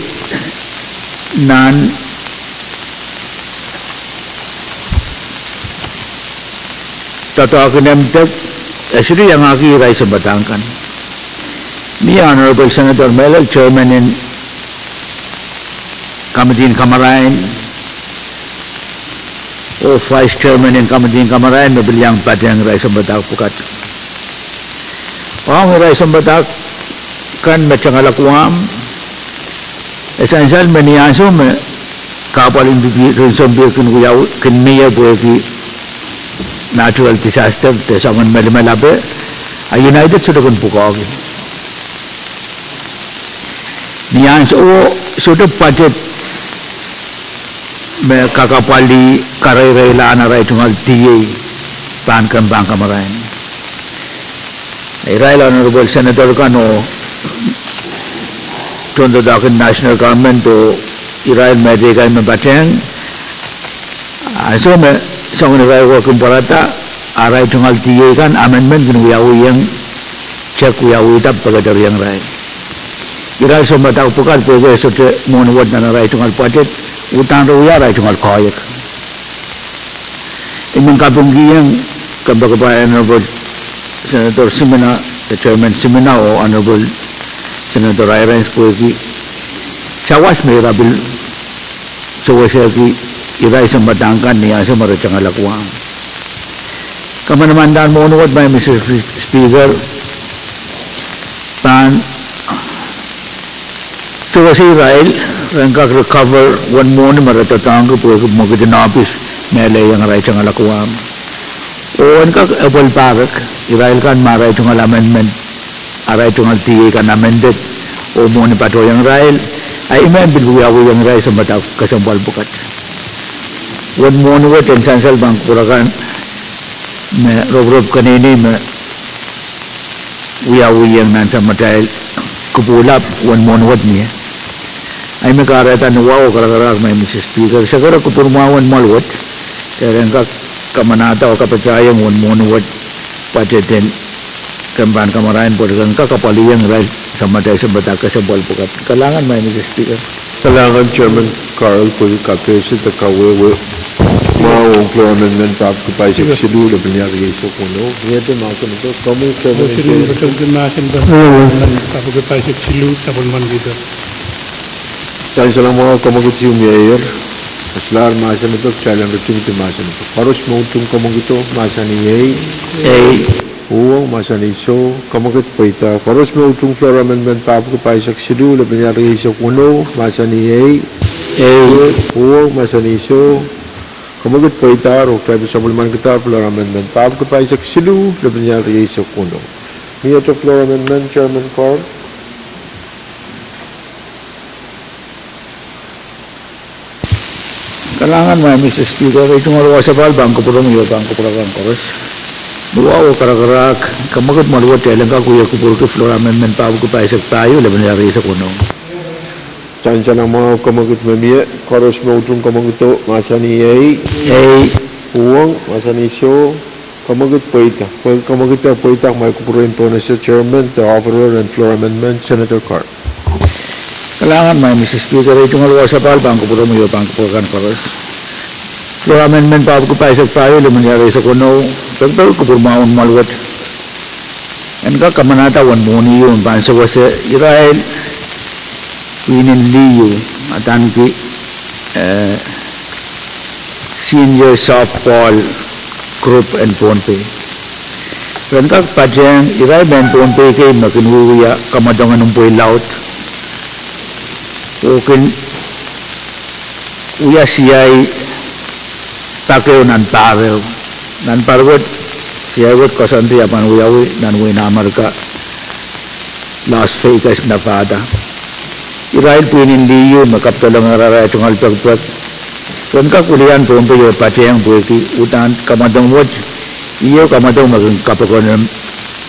nan doadoahk en M Tech, e sohte iangahki irail sounpadahk kan. Mie Honorable Senator mehlel, chairman en kamidi en kamarain, oh vice chairman en kamidi en kamarain me pil iang patehng irail sounpadahk pwukat. Ong irail sounpadahk kan me tengala Guam, e sansal me ni ansou me kahpwal en pipir, ren sounpir kin wiawi, kin mie pwehki natural disaster de soangen melimel ape, a United sohte kin pwukoahki. Ni ansouo sohte budget me kak apwalih kareireilahn arail tungoal D A pahn kemp en kamarain. Irail Honorable Senator kan oh tohndoadoahk en national government oh irail mehteikan me patehng, ansou me soangen irail wet kin pwarada, arail tungoal D A kan amendment kin wiawiong, check wiawihda pekedereiong irail. Irail sounpadahk pwukat pwehki e sohte mwohni wet nan arail tungoal budget, uhdahn re wia arail tungoal koahiek. I men kapingkihong kempoakepahn Honorable Senator Simina, de Chairman Simina oh Honorable Senator Hirons pwehki sawas me ira pil sewesehki irail sounpadahk kan ni ansou me re tengala Guam. Kamanamandan mwohni wet, Madam Speaker, pahn sewese irail ren kak recover uwen mwohni me re doadoahngki pwehki mwekid en ohpis me lelohng arail tengala Guam. Oh en kak epwel pahrek irail kan me arail tungoal amendment, arail tungoal D A kan amended, oh mwohni patohwanohng irail, a I men pil wiawiong irail sounpadahk kesempwal pwukat. Uwen mwohni wet en sansal pahn kupwur akan me roporop keneinei me wiawiong nan samatail kupwulap uwen mwohni wet mie. Ahi me kahrehda ni wahu oh karakarahk, Madam Speaker, sekere kupwurmwahwen mwoal wet, de ren kak kamanahda oh kapatahiong uwen mwohni wet budget en kemp en kamarain pwe re kin kak apwaliong irail samatail sounpadahk kesempwal pwukat. Kalahngan, Madam Speaker. Kalahngan Chairman Carl pwehki kapehse de kawehwe mwahu ong floor amendment pahpwiki pahisek siluh, lepin ire eisek weneu. Miehte mahsen ko, komwi Chairman. Pahpwiki pahisek siluh, sapwellimanikihda. Sansal mwahu, kamwekid ieu mie ehr. Kesilahr mahsen en pek, kitail en ritingdi mahsen en pek. Koaros me utung kamwekido, mahsanih ei. Ei. Uhwong, mahsanih soh. Kamwekid pweida. Koaros me utung floor amendment pahpwiki pahisek siluh, lepin iar rieisek weneu, mahsanih ei. Ei. Uhwong, mahsanih soh. Kamwekid pweida, oh kitail pil sapwellimankidahr floor amendment pahpwiki pahisek siluh, lepin iar rieisek weneu. Mie tok floor amendment, Chairman Carl. Kalahngan, Madam Mister Speaker, ei tungoal wasa pahl pahn kupwuromwi oh pahn kupwur akan koaros. Luwau oh karakarahk, kamwekid mwaluwet kitail en kak wie kupwurki floor amendment pahpwiki pahisek pahieu, lepin iar rieisek weneu. Sansal mwahu, kamwekid me mie, koaros me utung kamwekido, mahsanih ei. Ei. Uhwong, mahsanih soh. Kamwekid pweida. Pwe kamwekid pweida, ma I kupwuren pohnese Chairman de offerer en floor amendment, Senator Carl. Kalahngan, Madam Mister Speaker, ei tungoal wasa pahl pahn kupwuromwi oh pahn kupwur akan koaros. Floor amendment pahpwiki pahisek pahieu, lepin iar rieisek weneu, pekipeki kupwur mwahu mwaluwet. En kak kamanahda uwen mwohni ieu me pahn sewese irail pwihnen liho, adaneki, eh, Senior Softball Group en Pohnpei. Ren kak patehng irail mehn Pohnpei kei me kin wiewia kamwadong en mpwei laud, oh kin wia siai pak ehu nan pahr ehu. Nan pahr wet, siai wet koasoandi ah pahn wiawi nan wehin Amerika, Las Vegas, Nevada. Irail pwihnen liho me kapedolong arail tungoal pekipek, ren kak wilian Pohnpei oh patehng pwehki uhdahn kamwadong wet, ieu kamwadong me kin kapokon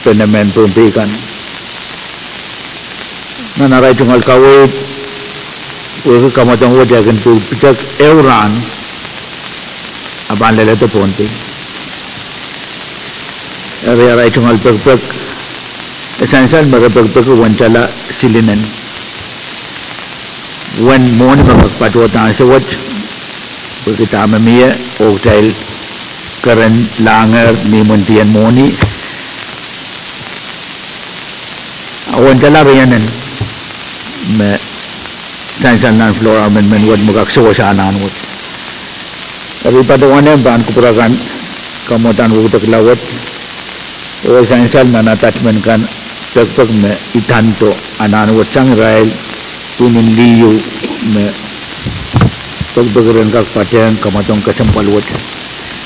pene mehn Pohnpei kan. Nan arail tungoal kaweid, pwehki kamwadong wet e kin pil pidek ehu rahn, e pahn leledo Pohnpei. Eri arail tungoal pekipek, e sansal me re pekipeki uwen tala silinen, uwen mwohni me kak patohdo ansou wet, pwehki dahme mie, oh kitail keren lahngehr ni imwintien mwohni. Uwen tala rienen me sansal nan floor amendment wet me kak sewese anahn wet. Eri patohwan en pahn kupwur akan, kamwadong wekidekla wet, oh sansal nan attachment kan, pekipek me idando anahn wet sang irail pwihnen liho me pekipeki ren kak patehng kamwadong kesempwal wet.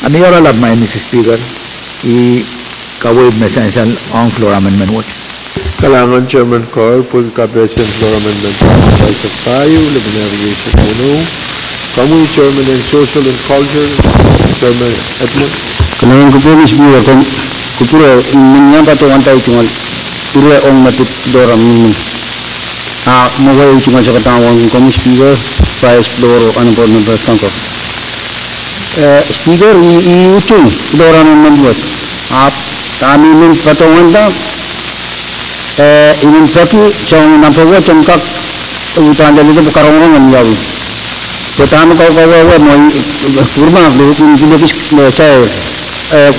A mie oaralap, Madam Mister Speaker, ih kaweid me sansal ong floor amendment wet. Kalahngan Chairman Carl pwehki kapehse en floor amendment pahisek pahieu, lepin iar rieisek weneu. Komwi Chairman en Social and Culture, Chairman Edmund. Kalahngan, kupwure Mister Speaker, komw kupwure, I men iang patohwanda ei tungoal ire ong me pid floor amendment. A mwehi ei tungoal sakadahn wauneki komwi Speaker, Vice Speaker, oh honorable members kan ko. Eh, Speaker, I, I utung floor amendment wet. Ahpw dahme I men patohwanda, eh, I men peki soahng number wet en kak uhdahn leledo pwe karongorong en wiawi. Pwe dahme kaukawehwe mwo, eh, pwurmahk lukun kilekis, eh, sair, eh,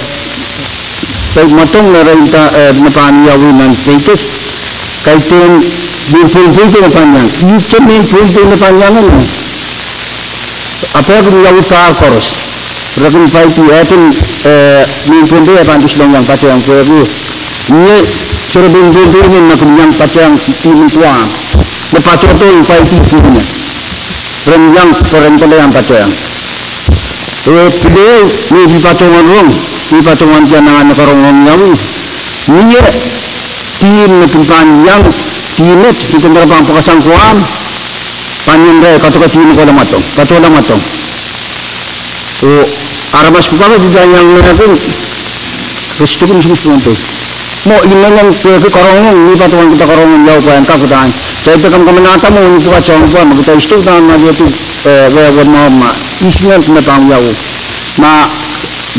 pei mwadong me re nda, eh, me pahn wiawi nan Vegas, kaidehn mehn Pohnpei me pahn iang. Ihte mehn Pohnpei me pahn iang en. A peki wiawi pahr koaros. Re kin paidi, eh, mehn Pohnpei e pahn pil iang patehng pwehki mie sohte mehn Pohnpei me kin iang patehng pwihn en Guam. Me patohdo en paidi pwihn en. Ren iang, ren kak iang patehng. Eh, pil ehu me I pil patohwan rong, I patohwan dianahn karongorong wiawi. Mie team me pil pahn iang, team et, me pahn pwakasang Guam, pahn iang irail kadoke team kohla mwadong, kohla mwadong. Oh aramas pwukat me pil pahn iang mehkot, re sohte kin sumw Pohnpei. Mwo I men iang peki karongorong, I patohwan kihda karongorong wiawi pwe en kak uhdahn. Kitail pil kamkamanahda mwo ni pwukat soang pwe me kitail sohte uhdahn malehdi, eh, wehwe mwo ma, ihs me pahn wiawi. Ma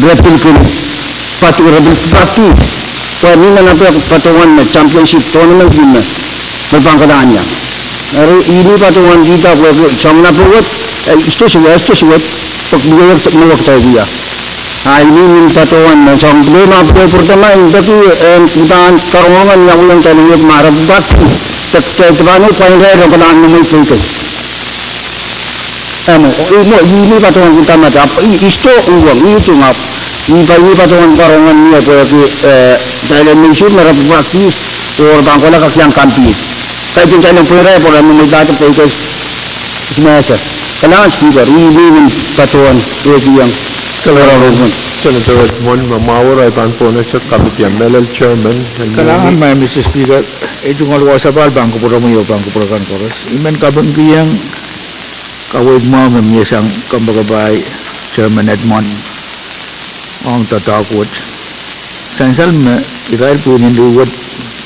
re pil kin patohwan, re pil practice. Pwe mie nan pek patohwan me championship tournament me, me pahn kak iang. Eri I men patohwan kihda pwehki soang number wet, eh, sohte suwed, sohte suwed, pwe mie me wekdaikia. A I men patohwan me soang pil ma pwurehng pwurehng ma I peki en uhdahn karongorong en wiawi ong kitail en wet ma re pil practice. Tek, tek, tek pahn oh pwain re, re kak iang mwo Vegas. Eno, ih mwo, ih me patohwan kihda met, ahpw ih, ih sohte uhwong, ih utung ahpw, ih pa, ih patohwan karongen mie pwehki, eh, dahlen me isuh me re practice, oh re pahn kohla kak iang compete. Kaidehn dahlen pwehn irail pwehn me me pahte pwehn kos, mese. Kalahngan Speaker, ih me patohwan, eh, kihong. Kalahngan Senator Edmund, ma mwahu irail pahn pohnese committee, mehlel chairman. Kalahngan, Madam Mister Speaker, ei tungoal wasa pahl pahn kupwuromwi oh pahn kupwur akan koaros. I men kapingkihong kaweid mwahu me mie sang kompoakepahi Chairman Edmund ong doadoahk wet. Sansal me irail pwihn en luwet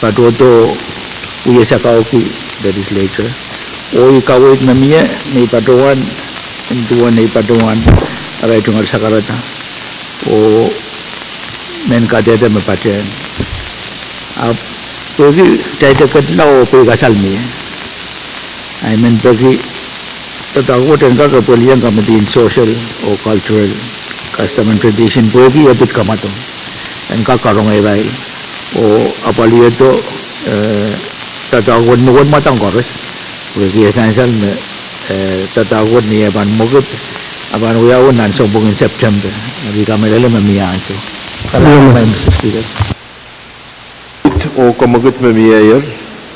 patohdo wia sakauki legislature. Oh ih kaweid me mie, me I patohwan, en duwen ei patohwan, arail tungoal sakarada. Oh men kadehde me patehng. Ahpw pwehki kitail de ketla oh pei kasal mie, I men peki doadoahk wet en kak epwelihong committee en social oh cultural, custom and tradition pwehki e pid kamwadong en kak karonge irail. Oh apwalihdo, eh, doadoahk wet me wen mwadang koaros. Pwehki e sansal me, eh, doadoahk wet ni e pahn mwekid, a pahn wiawi nan sounpwong en September. Eri I kamehlele me mie ansou. Kalahngan, Madam Mister Speaker. Oh kamwekid me mieier,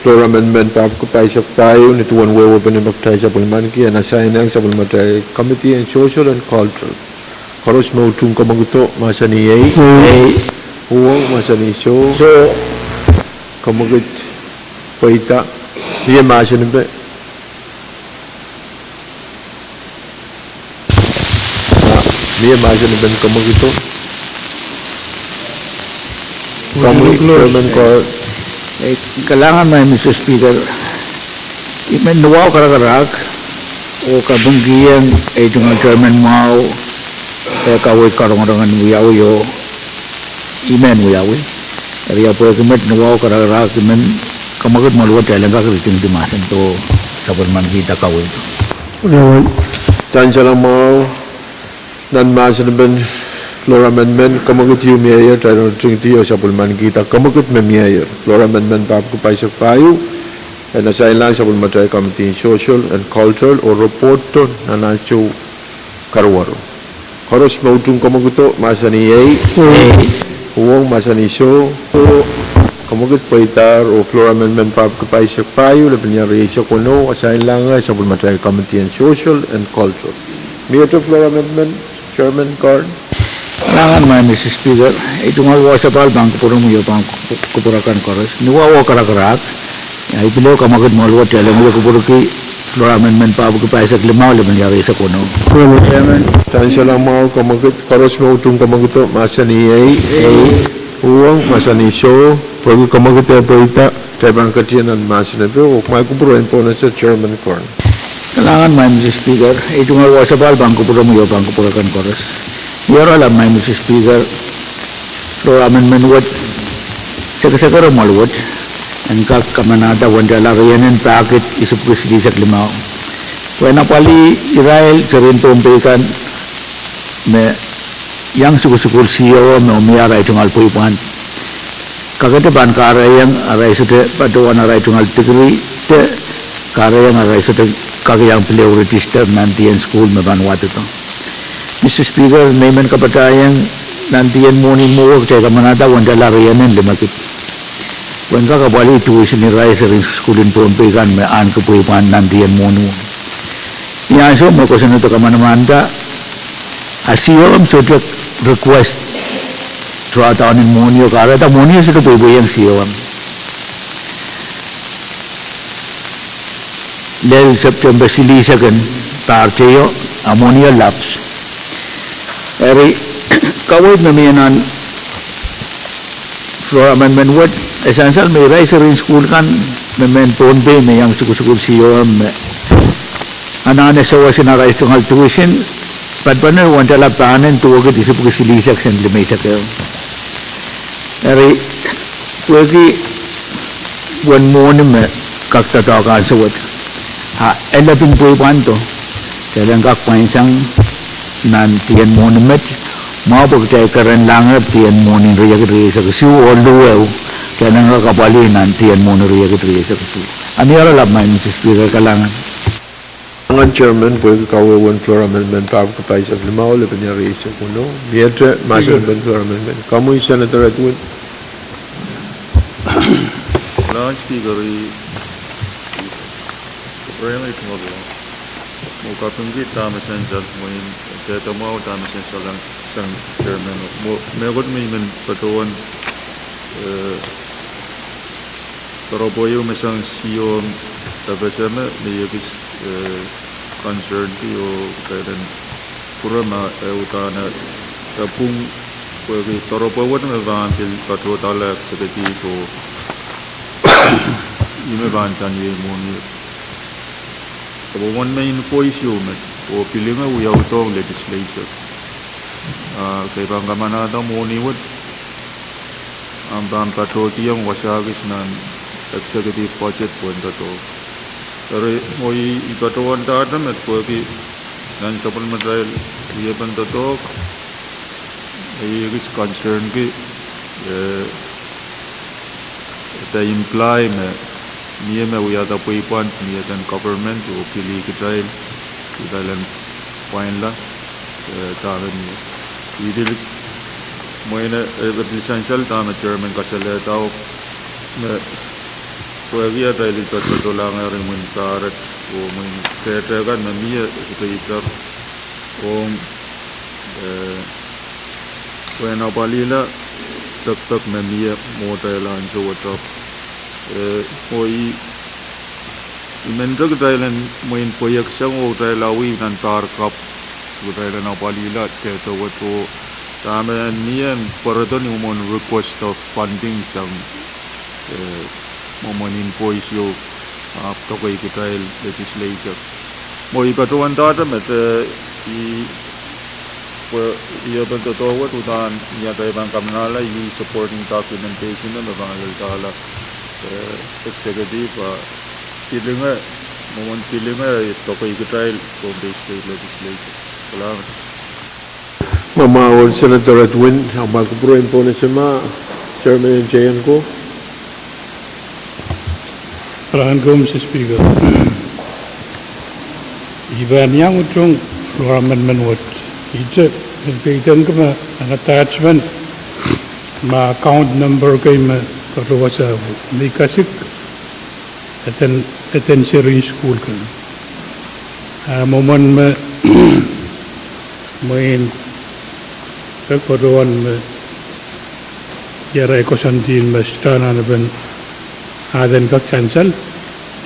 Floor Amendment pahpwiki pahisek pahieu, ni duwen wehwehpen me kitail sapwellimaniki, en assign ong sapwellimatail committee en social and cultural. Koaros me utung kamwekido, mahsanih iei. Iei. Uhwong, mahsanih soh. Soh. Kamwekid pweida. Mie mahsanipe? Mie mahsanipen kamwekido? Komwi, Chairman Kern. Eh, kalahngan, Madam Mister Speaker. I men wahu karakarahk oh kapingkihong ei tungoal chairman mwahu, eh, kaweid karongorong en wiawi oh I men wiawi. Eri ahpw pwehki met ni wahu karakarahk, I men kamwekid mwohn luwet kitail en kak ritingdi mahsen oh sapwellimanikihda kaweid. Sansal mwahu, nan mahsanipen Floor Amendment, kamwekid ieu mieier, kitail en ritingdi oh sapwellimanikihda kamwekid me mieier. Floor Amendment pahpwiki pahisek pahieu, en assign lahng sapwellimatail committee en social and cultural oh report nan ansou karuwaru. Koaros me utung kamwekido, mahsanih iei. Iei. Uhwong, mahsanih soh. Kamwekid pweidahr oh Floor Amendment pahpwiki pahisek pahieu, lepin iang rieisek weneu, assign lahng sapwellimatail committee en social and cultural. Miehte Floor Amendment, Chairman Kern? Kalahngan, Madam Mister Speaker. Ei tungoal wasa pahl pahn kupwuromwi oh pahn kupwur akan koaros. Ni wahu oh karakarahk, I pil ehu kamwekid mwohn luwet kitail en wia kupwurki Floor Amendment pahpwiki pahisek limau, lepin iang rieisek weneu. Sansal mwahu, kamwekid, koaros me utung kamwekido, mahsanih iei. Uhwong, mahsanih soh. Pwehki kamwekid eh pweida, kitail pahn ketin nan mahsen epe oh kumwail kupwur en pohnese, Chairman Kern. Kalahngan, Madam Mister Speaker. Ei tungoal wasa pahl pahn kupwuromwi oh pahn kupwur akan koaros. Ni oaralap, Madam Mister Speaker, Floor Amendment wet, sekesekere mwohn luwet, en kak kamanahda wendahla rienen pahkid isipwiki silihsek limau, pwehn apwalih irail serien Pohnpei kan me iang sukusukuhl C O M me omwi arail tungoal pweipwand. Kakete pahn kahrehiong arail sohte patohwan arail tungoal degree, de kahrehiong arail sohte kak iang pil ehu register nan dih en sukuhl me pahn wahdodo. Mister Speaker, me I men kapatahiong, nan dih en mwohni mwo kitail kamanahda wendahla rienen limekid, pwehn kak apwalih tuition irail serien sukuhl en Pohnpei kan me ahneki pweipwand nan dih en mwohni mwo. Ni ansou me kosonned kamanamanada, a C O M sohte request drawdown en mwohnio, kahrehda mwohnio sohte pweipweiong C O M. Lel September silihsek en pahr teio, a mwohnio lapse. Eri, kaweid me mie nan Floor Amendment wet, e sansal me irail serien sukuhl kan me mehn Pohnpei me iang sukusukuhl C O M me anahne sawas en arail tungoal tuition, padapadahn wendahla pahnen duwehkid isipwiki silihsek sen limeisek ehu. Eri, pwehki uwen mwohni me kak doadoahk ansou wet, a e lepin pweipwando, kitail en kak pwain sang nan dih en mwohni met, mwahu pwe kitail keren lahngehr dih en mwohni riekid rieisek isuh oh luhwehu, kitail en kak apwalih nan dih en mwohni riekid rieisek isuh. A ni oaralap, Madam Mister Speaker, kalahngan. Anahn chairman, pwehki kawehwe en floor amendment pahpa pahisek limau, lepin ire eisek weneu. Miehte mahsen en floor amendment. Komwi Senator Edwin. Madam Speaker, I, I, Remi Tumalo. Mwo kapingki dahme sansal, mwein dehde mwahu dahme sansal sang chairman. Mwo, mehkot me I men patohwan, eh, koaroapwoaio me sang siong, eh, F S M me, me I ekis, eh, concern ki oh peren pwurehng ma, eh, udahn, eh, pwung pwehki koaroapwoaio me pahn pil patohdahla executive oh ih me pahn tanei mwohni. Ahpw mwomwen me invoice ieu me, oh pilinge wiawidohng legislature. Ah, kei pahn kamanahda mwohni wet, ahpw pahn patohdiong wasa kis nan executive budget pwehn doadoahk. Eri mwo I, I patohwan dahte met pwehki nan sapwellimatail wiepen doadoahk, I ekis concern ki, eh, de imply me, mie me wiahda pweipwand, mie eden government, oh pil kitail, kitail en pwainla, eh, dahme mie. I pil, mwein, eh, pil sansal dahme chairman kasalehda oh, me, pwehki atail doadoahk doadoahk eri imwin paret, oh imwin dehde kan me mie, eh, peitar, ong, eh, pwehn apwalihla pekpek me mie mwohtail ansou wet ahpw, eh, oh I, I men kitail en mwein pweieksang oh kitail awi nan pahr kapw, kitail en apwalihla dehde wet oh dahme mie en pwarodo ni mwomwen request of funding sang, eh, mwomwen invoice ieu, ahpw doadoahk kitail legislature. Mwo I patohwan dahte met, eh, I, pwe, I open doadoahk wet udahn ni atail pahn kamanahla, I supporting documentation me pahn leldahla, eh, executive, ah, pilinge, mwomwen pilinge, doadoahk kitail Pohnpei State Legislature. Kalahngan. Mwomwen Senator Edwin, ah, ma kupwure en pohnese ma, chairman en J N ko. Rahn ko, Mister Speaker. I pahn iang utung floor amendment wet. Ihte, I men peidenki me nan attachment, ma account number kei me patohwasa me I kasik, eden, eden seri en sukuhl kan. Ah, mwomwen me, mwein, kak patohwan me, irail koasoandi me sohte anahnepen, ah, eden kak sansal.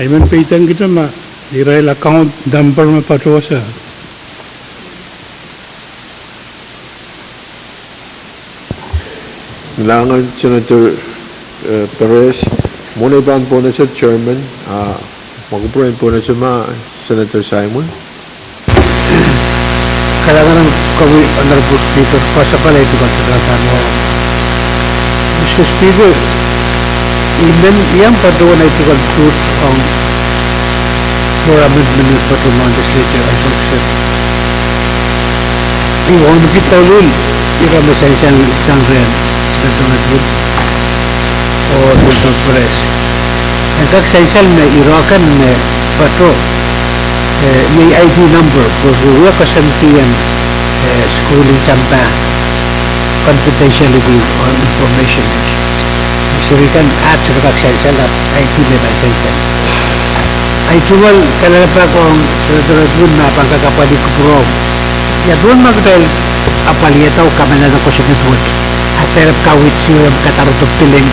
I men peidenkihte ma, irail account number me patohwasa. Kalahngan Senator, eh, Perez, mwohn ei pahn pohnese chairman, ah, ma kupwure en pohnese ma Senator Simon. Kalahngan komwi Honorable Speaker, koasoia pali ahi tuhke kan. Mister Speaker, I men iang patohwan ahi tuhke kan suht ong floor amendment me patohwan legislature ahi pwuhk seri. I wauneki douluhl ire me sansal sang rehn Senator Edwin oh Senator Perez. En kak sansal me ire kan me patoh, eh, iei ID number, pwe re wia koasoandi en, eh, sukuhl en sampah, confidentiality of information. Seri kan ahpw sohte kak sansal, ahpw ID me pahn sansal. Ahi tungoal kalelapak ong Senator Edwin me pahn kak apwalih kupwuromw. Ia duwen ma kitail apwalihada oh kamanahda kosonned wet, a kitail ahpw kaweid seri me kadarodo billing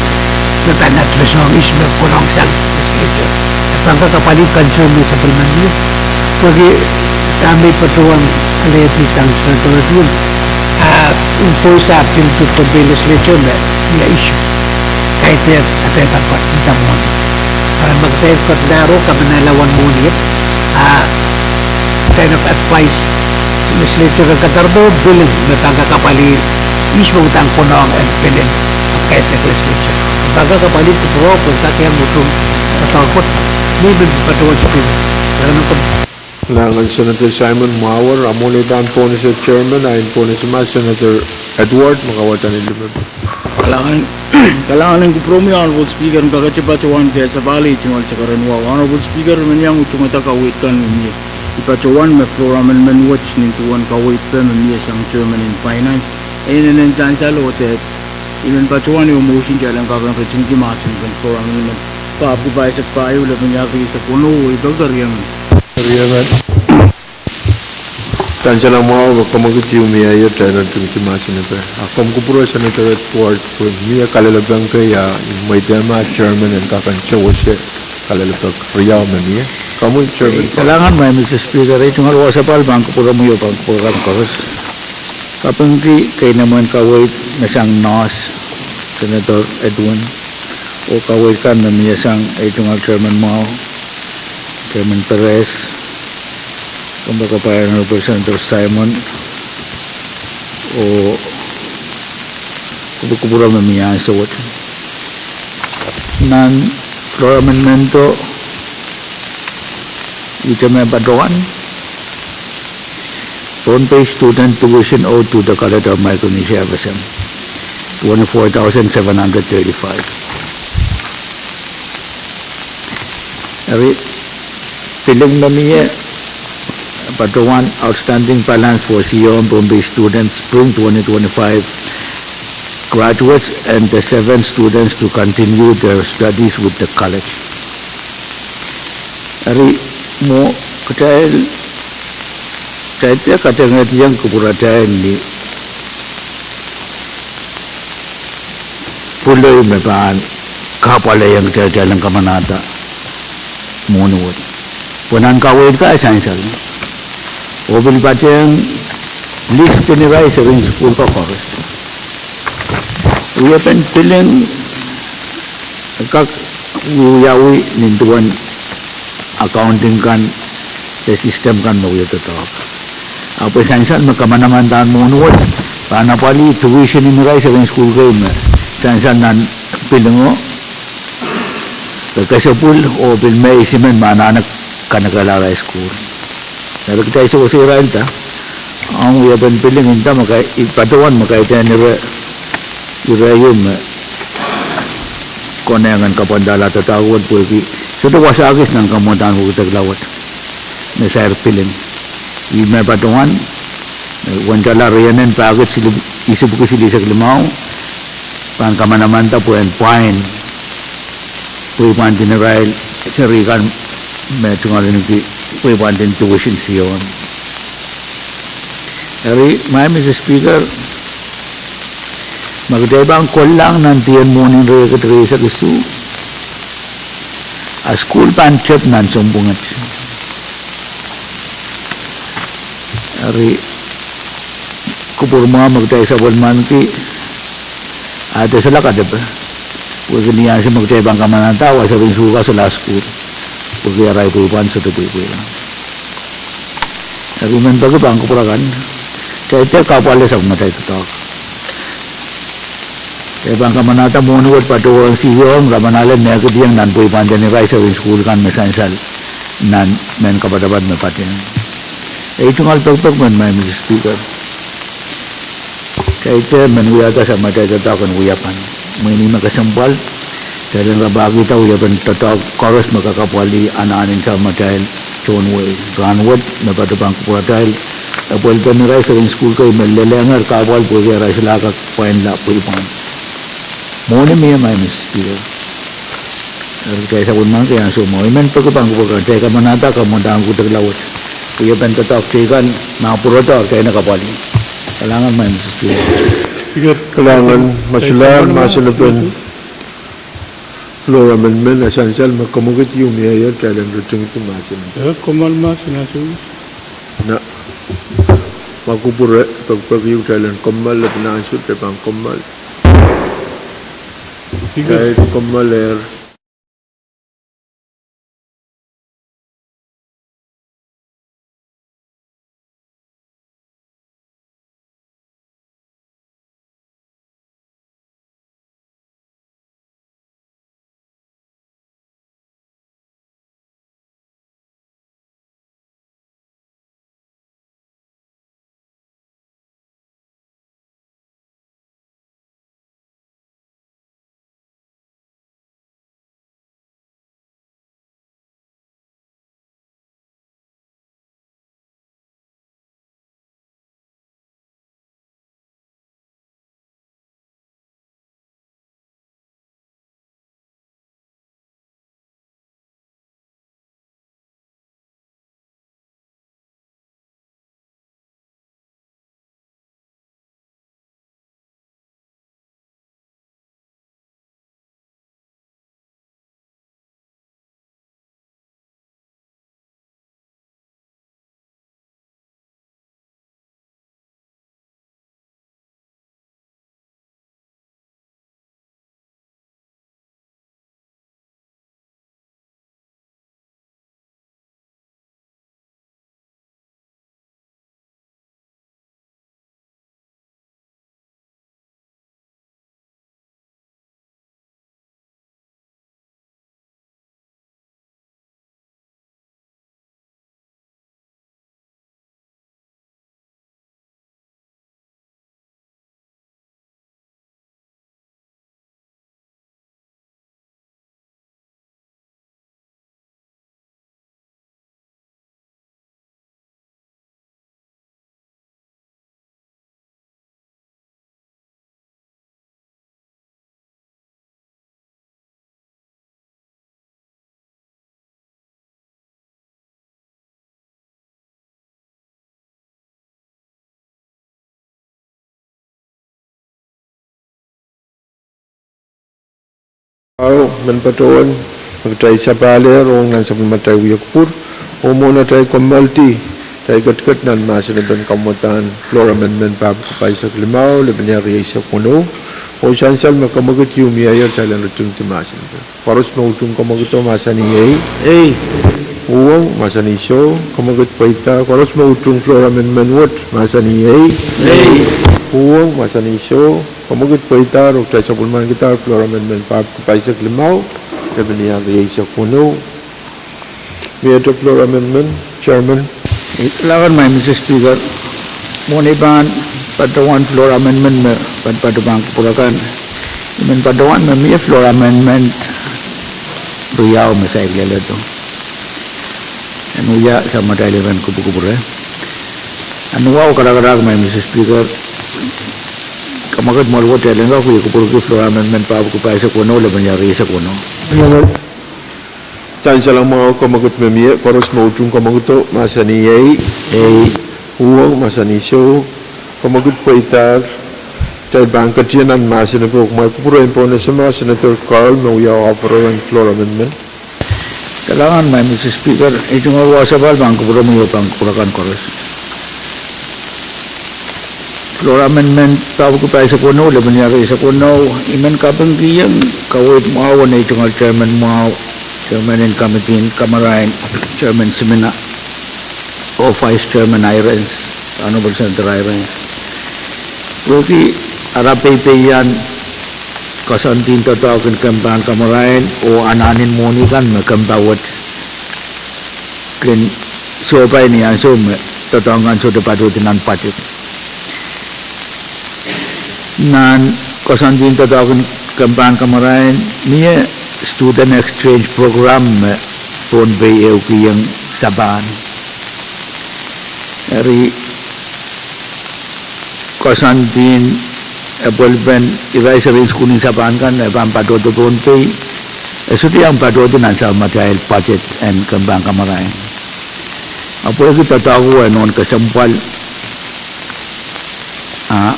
me pahn address ong ihs me pwurehng sang legislature. E pahn kak apwalih concern me sapwellimen ie. Pwehki dahme I patohwan alehdi sang Senator Edwin, ah, invoice ahpw pil ong Pohnpei legislature me, ia issue. Kaidehk atail pahn patohda mwohni. Ah, ma kitail patohda ro kamanahla uwen mwohni, ah, kind of advice legislature en kadarodo billing me pahn kak apwalih ihs me uhdahn konehng en billing, kaidehk legislature. Pahn kak apwalih kupwuromw pwe kak iang utung patohwan pwoat. Mie men patohwan sukuhl. Kalahngan Senator Simon Mwawer, ah mwohn ei pahn pohnese chairman, ah en pohnese ma Senator Edward, me kauwada ni limpoak. Kalahngan, kalahngan en kupwuromwi Honorable Speaker, en kakete patohwan kesempwalki tungoal sakaradahn wahu. Honorable Speaker, I men iang utungada kaweid kan me mie. I patohwan me floor amendment wet nin duwen kaweid me mie sang chairman en finance, e inenen sansal oh dehr, I men patohwan ehu motion kitail en kak en ritingki mahsen en floor amendment. Pahpwiki pahisek pahieu, lepin iahki eisek weneu, oh I peki riemen. Riemen. Sansal mwahu, me kamwekid ieu mie ie, kitail en ritingki mahsen epe. A komw kupwure Senator Edward pwe mie kalelapak kei, a mweidehma chairman en kak en sewese kalelapak riau me mie. Komwi chairman. Kalahngan Madam Speaker, ei tungoal wasa pahn kupwuromwi oh pahn kupwure kan koaros. Kapingki keinemwen kaweid me sang NOS, Senator Edwin, oh kaweid kan me mie sang ei tungoal chairman mwahu, Chairman Perez, kompoake pahn Honorable Senator Simon, oh kupwukupwure me mie ansou wet. Nan floor amendment o, ihte me patohwan, Pohnpei student tuition owed to the College of Micronesia F S M, twenty-four thousand seven hundred thirty-five. Eri, billing me mie patohwan, outstanding balance for Siom Pohnpei students spring twenty twenty-five graduates and the seven students to continue their studies with the college. Eri, mwo kitail, kitail dehr katengehdiong kupwuratail ni pwuloi me pahn kahpwalehiong kitail, kitail en kamanahda mwohni wet. Pwe nan kaweid ka e sansal. Oh pil patehng list en irail seri sukuhl ko koaros. Wiepen billing kak wiewiawi nin duwen accounting kan, de system kan me wia doadoahk. Ahpw e sansal me kamanamandan mwohni wet pahn apwalih tuition en irail seri sukuhl kei me sansal nan billing o, de kesepwil oh pil mehn isimen me anahne kanekehla arail sukuhl. Eri kitail sewese irail da, ong wiepen billing nda me kaidehn, patohwan me kaidehn ire, ire ieu me konehng en kapwandahla doadoahk wet pwehki sohte wasa kis nan kamwadahn wekidekla wet me sair billing. Ih me patohwan, eh, wendala rienen pahkid isipwiki silihsek limau, pahn kamanamanda pwehn pwain pweipwantin irail seri kan me tungoaleniki pweipwantin tuition Siom. Eri, Madam Speaker, ma kitail pahn kollahng nan dien mwohni en rieisek, rieisek isuh, a sukuhl pahn tep nan sounpwong et. Eri, kupwur mwahu me kitail sapwellimaniki, a de solahr katepe. Pwehki ni ansou me kitail pahn kamanahda, wa seri sukuhl ka solahr sukuhl. Pwehki arail pweipwand sohte pweipweila. Eri I men peki pahn kupwur akan, kitail dehr kahpwal sang matail doadoahk. Kitail pahn kamanahda mwohni wet patohwan Siom, ramanale nehkitieng nan pweipwanten irail seri sukuhl kan me sansal nan mehn kapatapat me patehng. Ei tungoal pekipek men, Madam Speaker, kitail dehr men wiahda sang matail doadoahk en wia pahn mwein ih me kesempwal, kitail en rapahkihda wiepen doadoahk koaros me kak apwalih anahn en sang matail tohn wehi. Rahnwet me patohwan kupwuratail, apwalih pen irail seri sukuhl kei me lelenger kahpwal pwehki arail solahr kak pwainla pweipwand. Mwohni mie, Madam Speaker. Eri kitail sapwellimaniki ansou mwahu. I men peki pahn kupwur akan, kitail kamanahda kamwadahn wekidekla wet wiepen doadoahk teikan me pwurodo, kitail en kapwalih. Kalahngan, Madam Speaker. Kalahngan. Ma solahr mahsen pen floor amendment, e sansal, ma kamwekid ieu mie ie, kitail en ritingdi mahsen. Kommoal mahsen ansou. Na, ma kupwure pekipek ieu, kitail en kommoal lepin ansou, kitail pahn kommoal. Kitail kommoalehr. Ao, mehn patohwan, me kitail sapahl ehr ong nan sapwellimatail wia kupwur, oh mwohn atail kommoaldi, kitail ketiket nan mahsen en pahn kamwadahn floor amendment pahpwiki pahisek limau, lepin iang rieisek weneu, oh sansal me kemwekid ieu mie, kitail en ritingdi mahsen en pahn. Koaros me utung kemwekido mahsanih ei. Ei. Uhwong mahsanih soh, kemwekid pweida. Koaros me utung floor amendment wet mahsanih ei. Ei. Uhwong mahsanih soh, kemwekid pweida, oh kitail sapwellimanikidahr floor amendment pahpwiki pahisek limau, lepin iang rieisek weneu. Miehte floor amendment, Chairman. Kalahngan, Maing Mister Speaker, mwohn ei pahn patohwan floor amendment me pahn patohwan kupwur akan, I men patohwan me mie floor amendment riau me saik leledo. En wia sapwellimatail iren kupwukupwure. Nan wahu karakarahk, Maing Mister Speaker, kemwekid mwoal wet kitail en kak wie kupwurki floor amendment pahpwiki pahisek weneu, lepin iang rieisek weneu. Sansal mwahu, kemwekid me mie, koaros me utung kemwekido mahsanih ei. Ei. Uhwong mahsanih soh, kemwekid pweidahr. Kitail pahn ketin nan mahsen en pahpwiki kupwur en pohn esema Senator Carl me wia offerer en floor amendment. Kalahngan, Maing Mister Speaker, ei tungoal wasapahl pahn kupwuromwi oh pahn kupwur akan koaros. Floor amendment pahpwiki pahisek weneu, lepin iang rieisek weneu, I men kapingkihong kaweid mwahu en ei tungoal chairman mwahu, chairman en committee en kamarain, Chairman Simina, oh Vice Chairman Irons, Honorable Senator Irons, pwehki ara peipeian koasoandi en doadoahk en kemp pahn kamarain oh anahnen mwohni kan me kempa wet kin sohpai ni ansou me doadoahk kan sohte patohdi nan budget. Nan koasoandi en doadoahk en kemp pahn kamarain, mie student exchange program me Pohnpei ehukihong Sapan. Eri koasoandi en epwelpen irail serien sukuhl en Sapan kan me pahn patohdo Pohnpei, e sohte iang patohdi nan sapwellimatail budget en kemp pahn kamarain. Ahpw pwehki doadoahk wet en kesempwal, a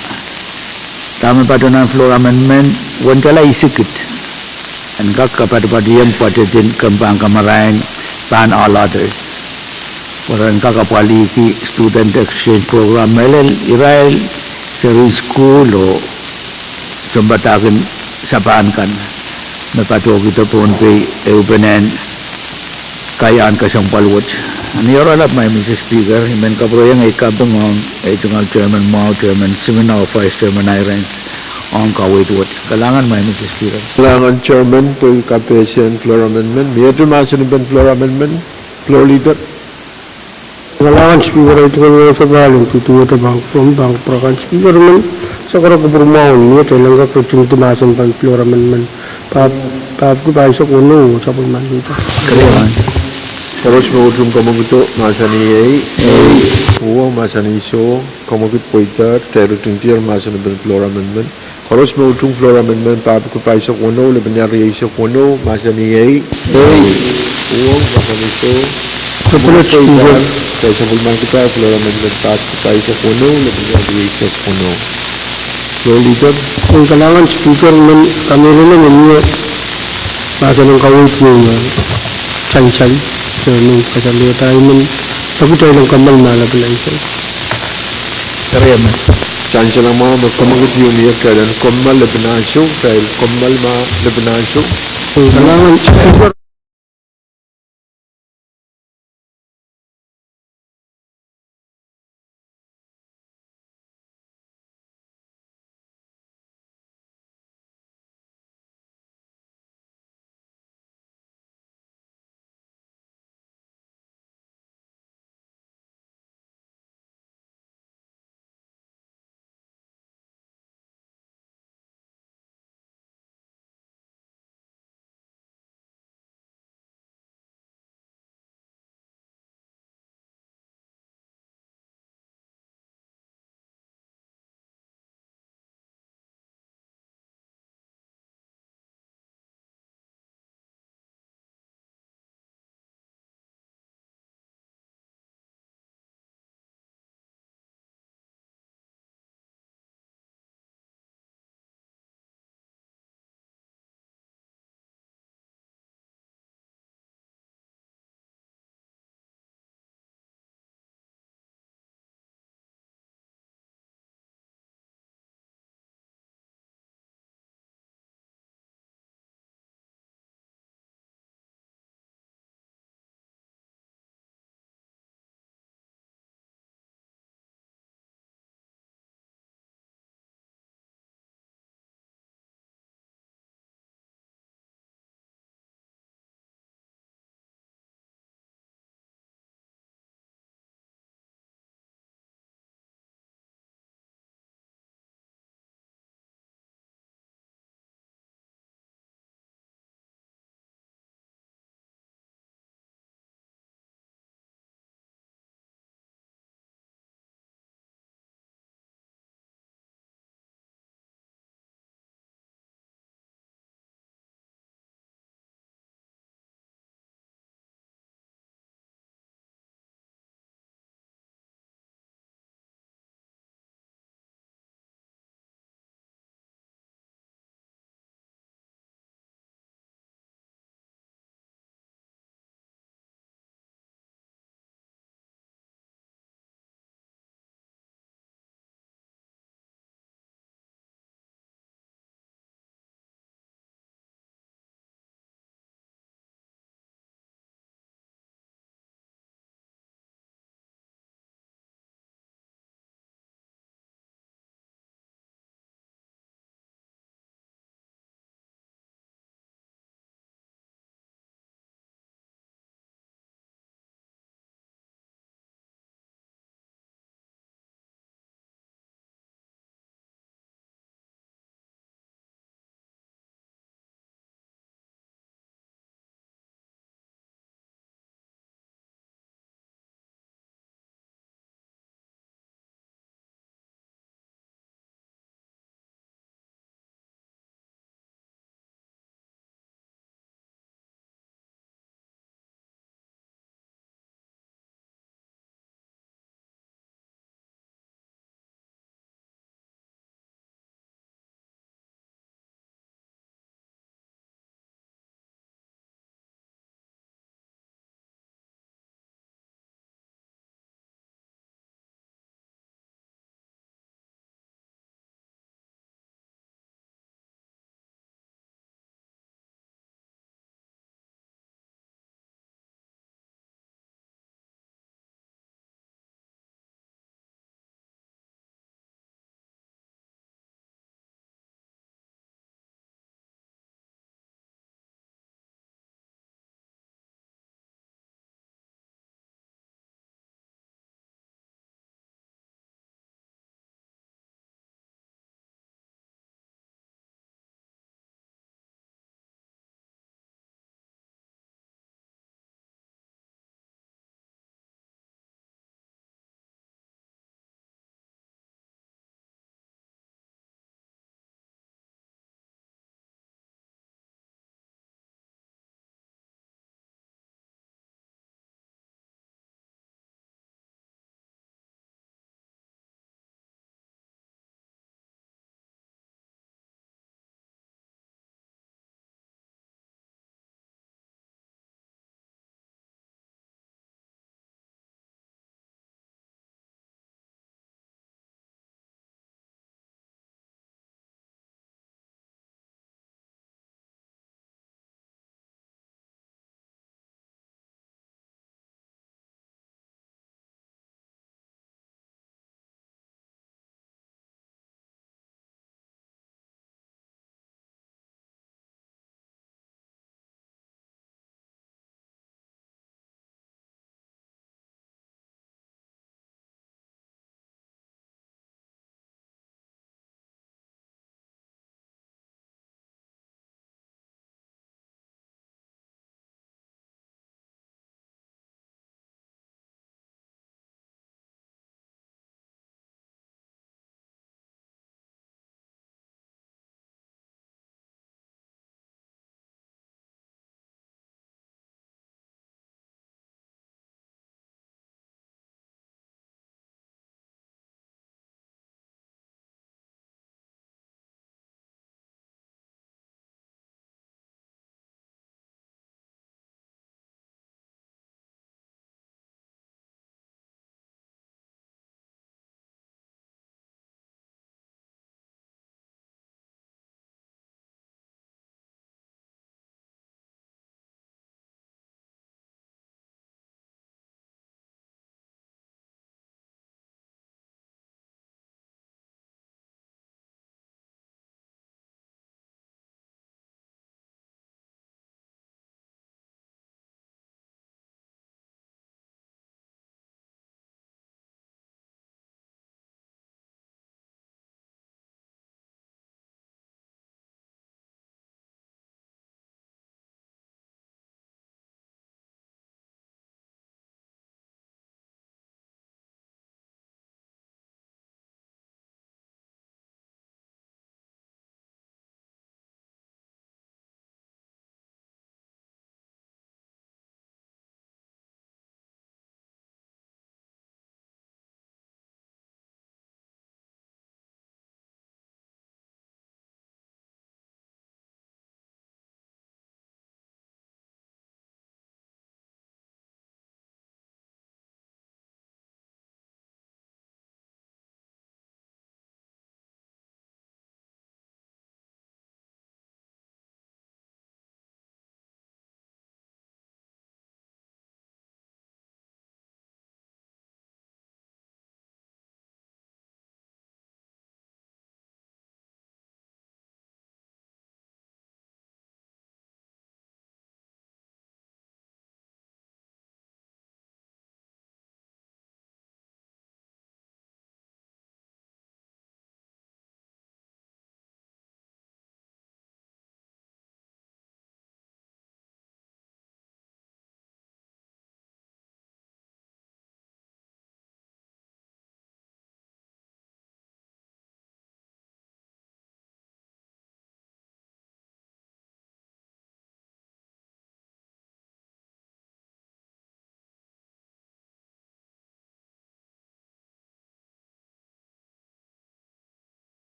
dahme patohdo nan floor amendment, wendala isikid en kak kapatipatihong budget en kemp pahn kamarain pahn alloters, pwe ren kak apwalihki student exchange program mehlel irail serien sukuhl oh sounpadahk en Sapan kan me patohkihdo Pohnpei ehupenen kaiahn kesempwal wet. Ni oaralap, Maing Mister Speaker, I men kapwurehiong ei kaping ong ei tungoal chairman mwahu, Chairman Simina oh Vice Chairman Irons, ong kaweid wet. Kalahngan, Maing Mister Speaker. Kalahngan chairman pwehki kapehse en floor amendment. Miehte mahsen en pahn floor amendment, floor leader. Kalahngan Speaker, ei tungoal wasapahl en duduwehte pahn kupwuromwi, pahn kupwur akan Speaker, I men sakara kupwur mwahu en mie kitail en kak ritingdi mahsen en pahn floor amendment pahpwiki pahisek weneu oh sapwellimaniki. Koaros me utung kemwekido mahsanih ei. Uhwong mahsanih soh, kemwekid pweidahr, kitail ritingdier mahsen en pahn floor amendment. Koaros me utung floor amendment pahpwiki pahisek weneu, lepin iang rieisek weneu, mahsanih ei. Uhwong mahsanih soh, kemwekid pweidahr, kitail sapwellimanikidahr floor amendment pahpwiki pahisek weneu, lepin iang rieisek weneu. Floor leader. Kalahngan Speaker, I men kamehlele me mie mahsen en kaweid ieu me sansal, me I men kasalehda, I men peki kitail en kommoal ma lepin ansou. Sansal mwahu me kemwekid ieu mie, kitail en kommoal lepin ansou, kitail kommoal ma lepin ansou. Kalahngan Speaker.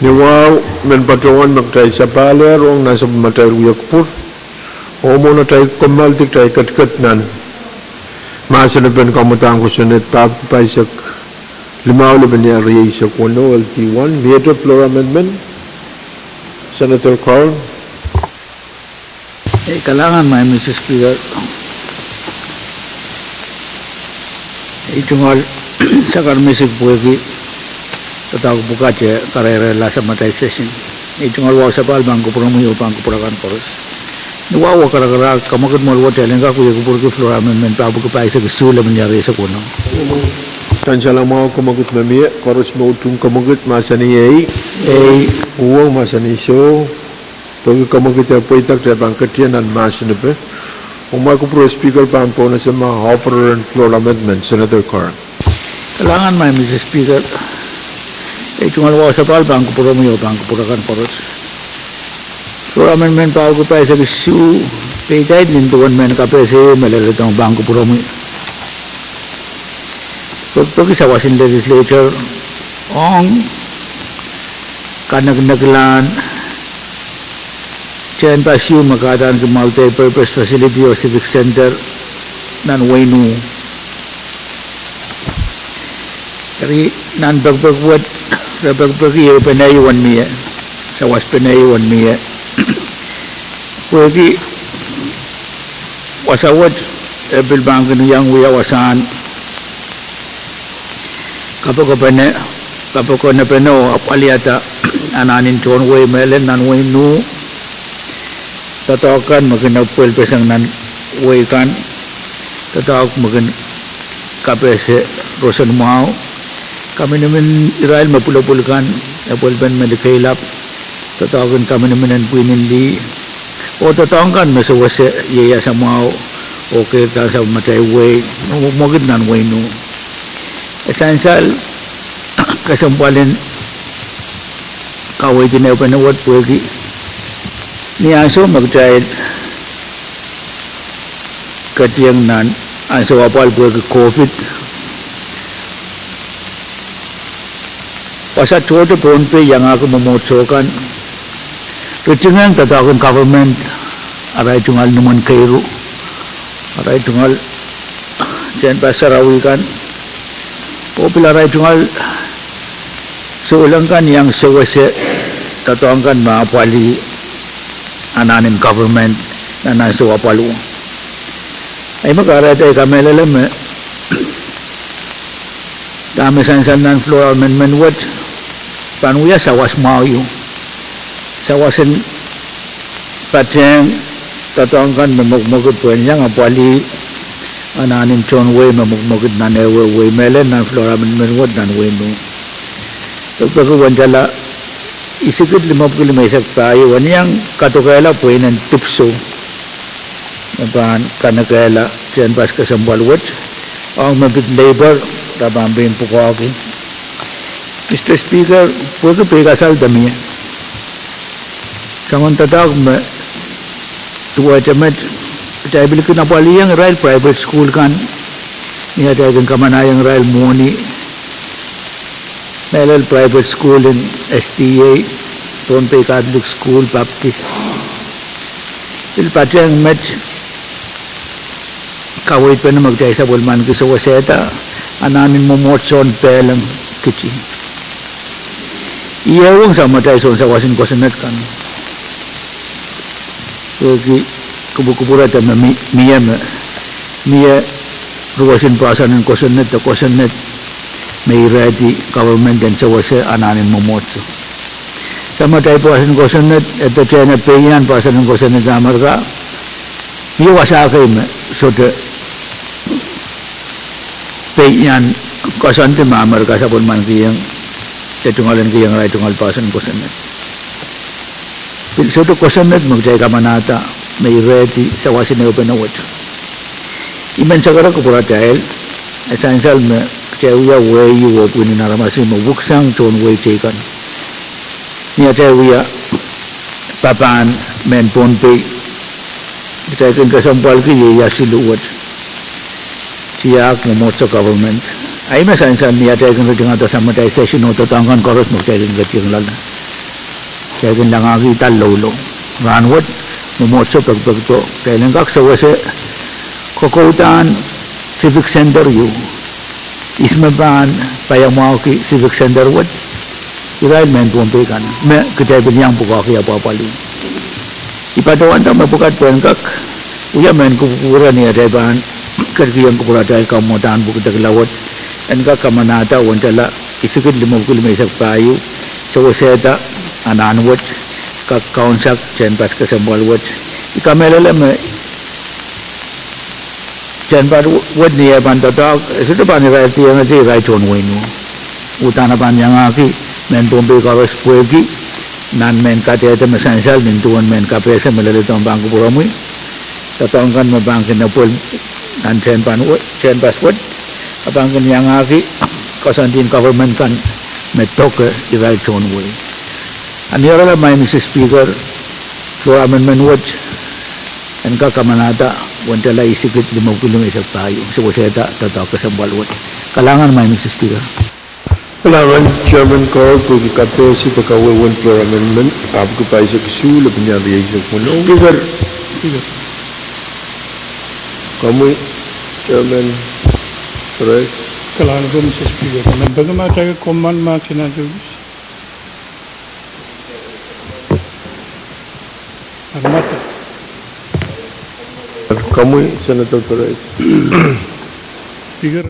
Ni wahu, men patohwan me kitail sapahl rong nan sapwellimatail wia kupwur, oh mwohn atail kommoaldi kitail ketiket nan mahsen en kamwadahn kosonned pahr pahisek limau lepin rieisek weneu, L D one, mieto floor amendment, Senator Curran. Ei, kalahngan, Madam Speaker. Ei tungoal sakar misik pwehki doadoahk pwukat e karehrehla samatail session. Ei tungoal wahu sapahl pahn kupwuromwi oh pahn kupwur akan koaros. Ni wahu, karakara, kamwakid mwoahl wet, kitail en kak wia kupwurki floor amendment pahr pwukat pahisek isuh lepin rieisek weneu. Sansal mwahu, kamwakid me mie, koaros me utung kamwakid mahsanih ei. Ei. Uhwong mahsanih soh. Pwehki kamwakid e pweida, kitail pahn ketin nan mahsen ipe. Omw kupwur, Speaker, pahn pohnese ma offerer en floor amendment, Senator Curran. Kalahngan, Madam Speaker. Ei tungoal wahu sapahl pahn kupwuromwi oh pahn kupwur akan koaros. Floor amendment pahr pwukat pahisek isuh, peidait nin duwen mehn kapehse me leledohng pahn kupwuromwi. Pekipeki sawas en legislature ong kanekinekilahn tehnpas ehu me kahdaneki multi-purpose facility oh civic center nan wehin U. Eri nan pekipek wet, re pekipeki ehupene ehu en mie, sawas pene ehu en mie. Pwehki wasa wet e pil pahn kin iang wia wasahn kapokopene, kapokonepene oh apwalihada anahn en tohn wehi mehlel nan wehin U. Doadoahk kan me kin epwelpeseng nan wehi kan, doadoahk me kin kapehse roson mwahu, kaminimin irail me pwulopwul kan, epwelpen me likeilap, doadoahk en kaminimin en pwihn en lih, oh doadoahk kan me sewese ieias mwahu oh keirdahn sapwellimatail wehi, mwekmwekid nan wehin U. E sansal kesempwal en kaweid en ehupene wet pwehki ni ansou me kitail ketieng nan ansou apwal pwehki COVID, wasa tohto Pohnpei iangahki mwomwohdiso kan, ritingehng doadoahk en government, arail tungoal nimwen keiru, arail tungoal tehnpas sarawi kan, oh pil arail tungoal souleng kan iang sewese doadoahk kan me apwalih anahn en government nan ansou apwal wet. Ih me kahrehda I kamehlele me dahme sansal nan floor amendment wet pahn wia sawas mwahu ehu, sawas en patehng doadoahk kan me mwekmwekid pwehn iang apwalih anahn en tohn wehi me mwekmwekid nan ehuehu wehi mehlel nan floor amendment wet nan wehin U. Pekipeki wendala isikid limepwiki limeisek pahieu en iang kadokehla pweinen dipwisou me pahn kanekehla tehnpas kesempwal wet ong me pid labor, re pahn pein pwukoahki. Mister Speaker, pwehki peikasal de mie soangen doadoahk me duwehte met, kitail pil kin apwalihieng irail private school kan, ni atail kin kamanahieng irail mwohni mehlel private school en S D A, Pohnpei Catholic School, Baptist. Pil patehng met kaweidpene me kitail sapwellimaniki sewesehda anahn en mwomwohdiso en Peleng Kiti. Ih ehuong samatail soun sawas en kosonned kan, pwehki kupwukupwurete me mie, mie ruwesin poahsoan en kosonned de kosonned me irehdi government en sewese anahn en mwomwohdiso. Samatail poahsoan en kosonned, e patohwan peian poahsoan en kosonned en Amerika, mie wasa kei me sohte peian koasoandi me Amerika sapwellimankihong, e tungoal en kihong arail tungoal poahsoan en kosonned. Pil sohte kosonned me kitail kamanahda me irehdi sawas en ehupene wet. I men sakarada kupwuratail, e sansal me kitail wia wehi oh pwihn en aramas me weksang tohn wehi teikan. Ni atail wia papahn mehn Pohnpei, kitail kin kesempwalki ieias siluh wet, tiahk, mwomwohdiso, government. Ahi me sansal ni atail kin ritingada samatail session oh doadoahk kan koaros me kitail kin ketieng loale. Kitail kin langahki dahlo loulou. Rahnwet, mwomwohdiso pekipekdo, kitail en kak sewese kokoudahn civic center ieu. Ihs me pahn paiamwahuki civic center wet? Irail mehn Pohnpei kan me kitail pil iang pwukoahki apwapwalih. I patohwanda mepwukat pwe en kak wia mehn kupwukupwure ni atail pahn ketikihong kupwuratail kamwadahn pwukedekla wet, en kak kamanahda wendala isikid limau kilometer pahieu, sewesehda anahn wet, kak kaunsak tehnpas kesempwal wet. I kamehlele me tehnpas wet ni eh pahn doadoahk, e sohte pahn irail diengete irail tohn wehin Wu. Uhdahn e pahn iangahki mehn Pohnpei koaros pwehki nan mehn kadehde me sansal nin duwen mehn kapehse me leledohng pahn kupwuromwi. Doadoahk kan me pahn kin epwel nan tehnpas wet, e pahn kin iangahki koasoandi en government kan me doke irail tohn wehi. A ni oarala, Madam Speaker, floor amendment wet en kak kamanahda wendala isikid limau kilometer pahieu, sewesehda doadoahk kesempwal wet. Kalahngan, Madam Speaker. Kalahngan, Chairman Carl, pwehki kapehse de kawehwehn floor amendment, ahpw ki pahisek isuh, lepin iang rieisek weneu. Speaker. Komwi, Chairman Perez. Kalahngan, Madam Speaker. Member ma teke komwi ma kihong ansou. Komwi, Senator Perez. Speaker.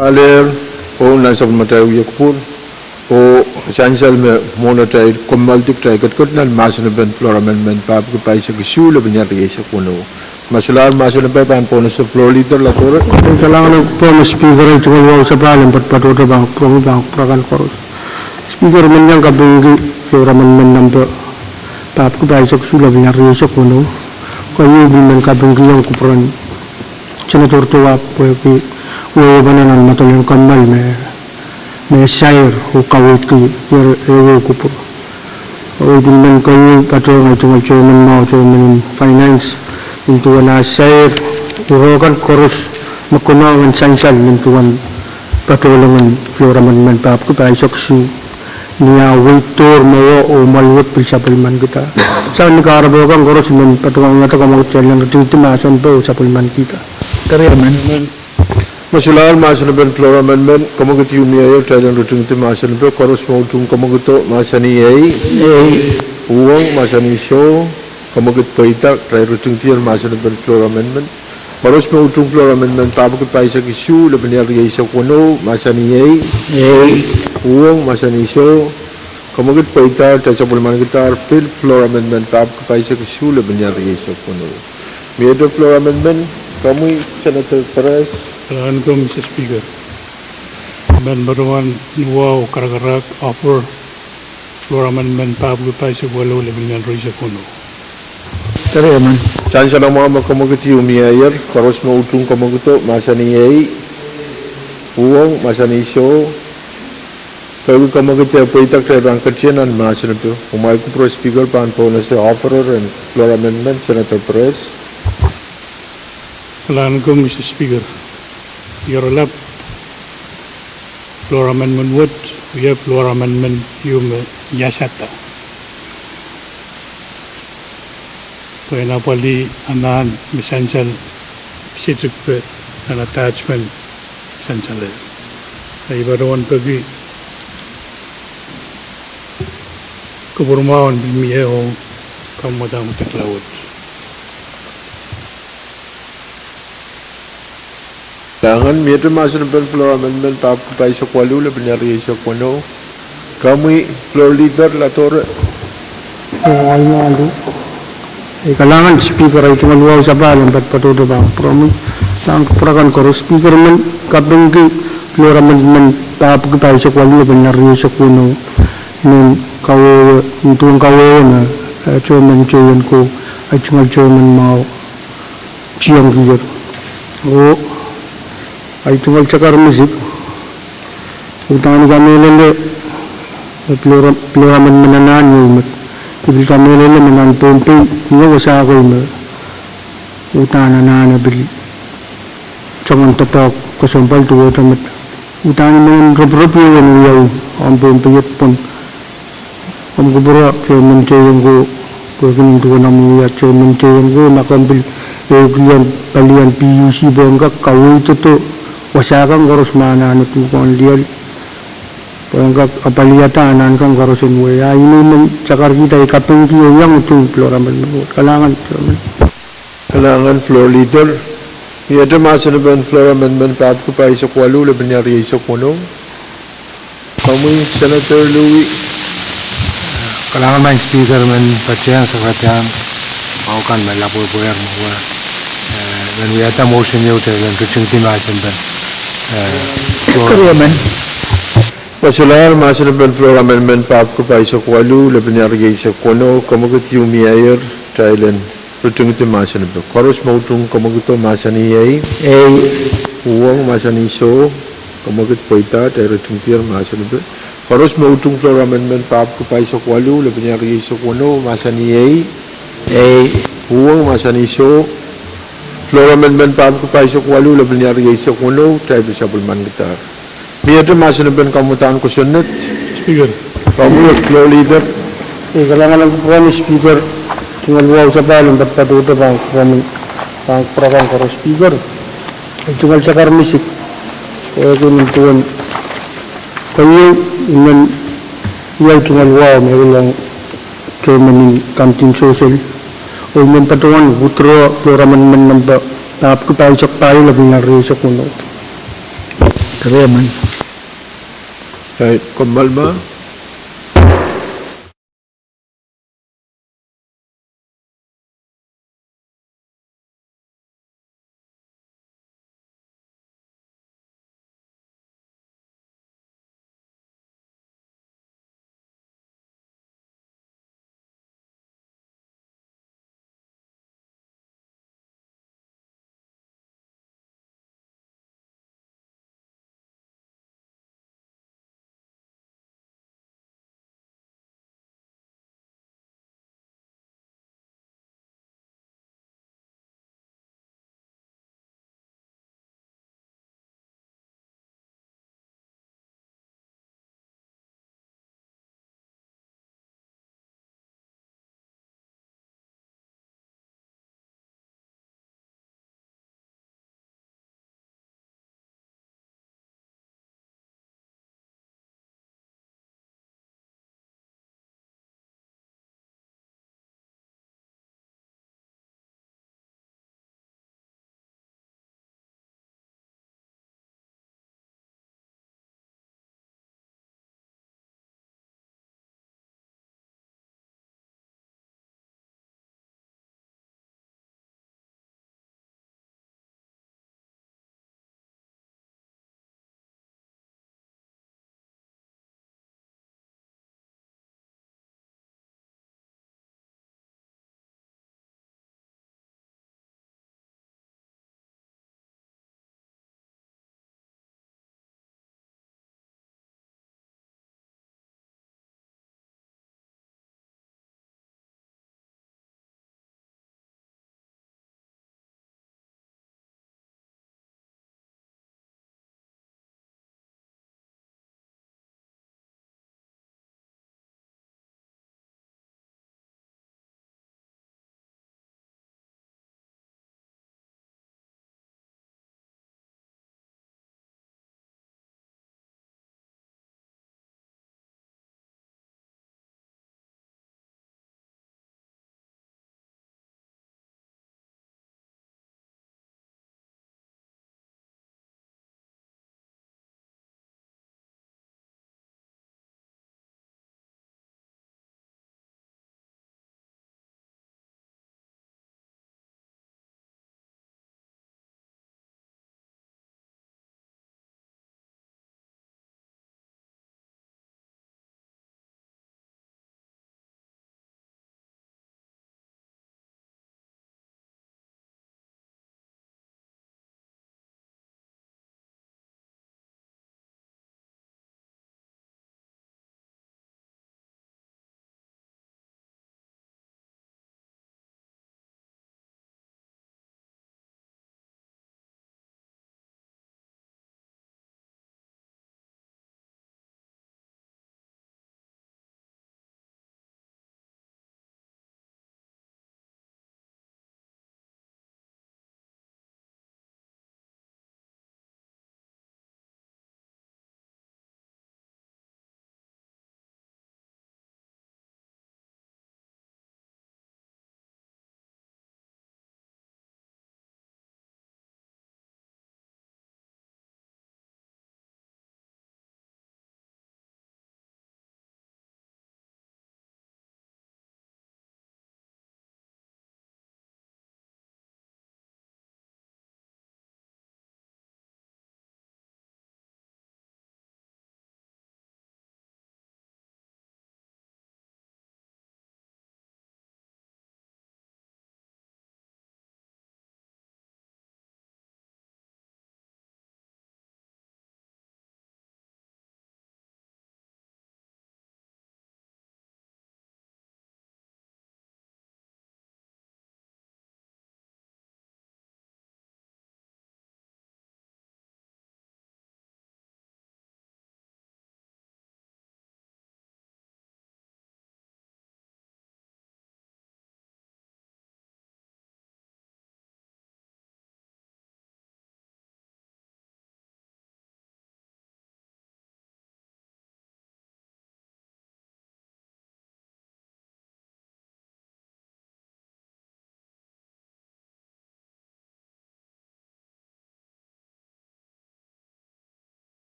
Alehr, oh nan sapwellimatail wiepe kupwur, oh sansal me mwohn atail kommoaldi kitail ketiket nan mahsen en floor amendment pahpwiki pahisek isuh lepin iar rieisek weneu. Ma solahr mahsen en pahn pohnese floor leader Latoure. Kalahngan en Speaker, ei tungoal wahu sapahl en patopato pahn kupwuromwi, pahn kupwur akan koaros. Speaker, I men iang kapingki floor amendment number pahpwiki pahisek isuh lepin iar rieisek weneu. Keieu, I pil men kapingkihong kupwuren Senator Towahp pwehki wehwehpene nan moadalen kommoal me, me sair oh kaweidki ehu kupwur. Oh I pil men keieu patohng ei tungoal chairman mwahu, chairman en finance, nin duwen ah sair ire kan koaros me konehng en sansal nin duwen patohlong en floor amendment pahpwiki pahisek isuh, ni ah weid dohr mwowe oh mwoal wet pil sapwellimanikihda. Sang ni kahrepe kan koaros I men patohwanohngada komw kitail en ritingdi mahsen po oh sapwellimanikihda. Ma solahr mahsen en floor amendment, komw ketido mie ier, kitail en ritingdi mahsen po. Koaros me utung komw ketido mahsanih ei. Uhwong mahsanih soh. Komw ketido pweida, kitail ritingdier mahsen en floor amendment. Koaros me utung floor amendment pahpwiki pahisek isuh lepin iar rieisek weneu mahsanih ei. Uhwong mahsanih soh. Komw ketido pweida, kitail sapwellimanikidahr pil floor amendment pahpwiki pahisek isuh lepin iar rieisek weneu. Miehte floor amendment, komwi Senator Perez. Kalahngan ko, Mister Speaker. I men patohwan wahu karakarahk, offer floor amendment pahpwiki pahisek waluh lepin iar rieisek weneu. Sansal mwahu me komw ketido mie ier, koaros me utung komw ketido mahsanih ei. Uhwong mahsanih soh. Pwehki komw ketido pweida, kitail pahn ketin nan mahsen po. Kumwail kupwure Speaker pahn pohnese offerer en floor amendment, Senator Perez. Kalahngan ko, Mister Speaker. Ier lap floor amendment wet, wia floor amendment ieu me iasada. Pwe en apwalih anahn me sansal, seitik pe nan attachment sansal. I patohwan peki kupwur mwahu en pil mie oh kamwadang wet. Kalahngan. Miehte mahsen en floor amendment pahpwiki pahisek waluh lepin iar rieisek weneu. Komwi floor leader Latoure. Kalahngan Speaker, ei tungoal wahu sapahl en patopato pahn kupwuromwi, pahn kupwur akan koaros. Speaker, I men kapingki floor amendment pahpwiki pahisek waluh lepin iar rieisek weneu. Nin kawehwe, nin duwen kawehwe me, eh, chairman teienko, ei tungoal chairman mwahu, tiengkier. Oh ei tungoal sakar misik, udahn I kamehlele me floor amendment anahn ieu met. I pil kamehlele me nan Pohnpei, iei wasa kei me udahn anahn e pil soangen doadoahk kesempwal duwehte met. Udahn I men ropirop ieu en wiawi ong Pohnpei et pwon. Komw kupwure chairman teienko, pwehki nin duwen omw wia chairman teienko, ma komw pil ehukihong palien PUC pwe en kak kaweidodo wasa kan koaros me anahn e pwukoahn lioal, pwe en kak apwalihada anahn kan koaros en wia. Ih me I men sakarkihda, ei kapingki oh iang utung floor amendment wet. Kalahngan chairman. Kalahngan floor leader. Miehte mahsen en floor amendment pahpwiki pahisek waluh lepin iar rieisek weneu. Komwi Senator Louis. Kalahngan Speaker, I men patehng sakadahn mwahu kan me lapwepwehr mwowe, eh, I men wiahda motion ieu kitail en ritingdi mahsen en, eh, floor amendment. Ma solahr mahsen en floor amendment pahpwiki pahisek waluh lepin iar rieisek weneu, komw ketido mie ier, kitail en ritingdi mahsen en. Koaros me utung komw ketido mahsanih ei. Uhwong mahsanih soh. Komw ketido pweida, kitail ritingdier mahsen en. Koaros me utung floor amendment pahpwiki pahisek waluh lepin iar rieisek weneu mahsanih ei. Uhwong mahsanih soh. Floor amendment pahpwiki pahisek waluh lepin iar rieisek weneu, kitail pil sapwellimanikidahr. Miehte mahsen en, kamwadang kosonned. Speaker. Komwi floor leader. Ei kalahngan en kupwuromwi Speaker, tungoal wahu sapahl en patopato pahn kupwuromwi, pahn kupwur akan koaros Speaker. Ei tungoal sakar misik, pwehki nin duwen keieu, I men wiawi tungoal wahu me wiawi ong chairman en kamidin sosol, oh I men patohwan withdraw floor amendment number pahpwiki pahisek pahieu lepin iar rieisek weneu. Keriaun. Right, komw mwoahl ma.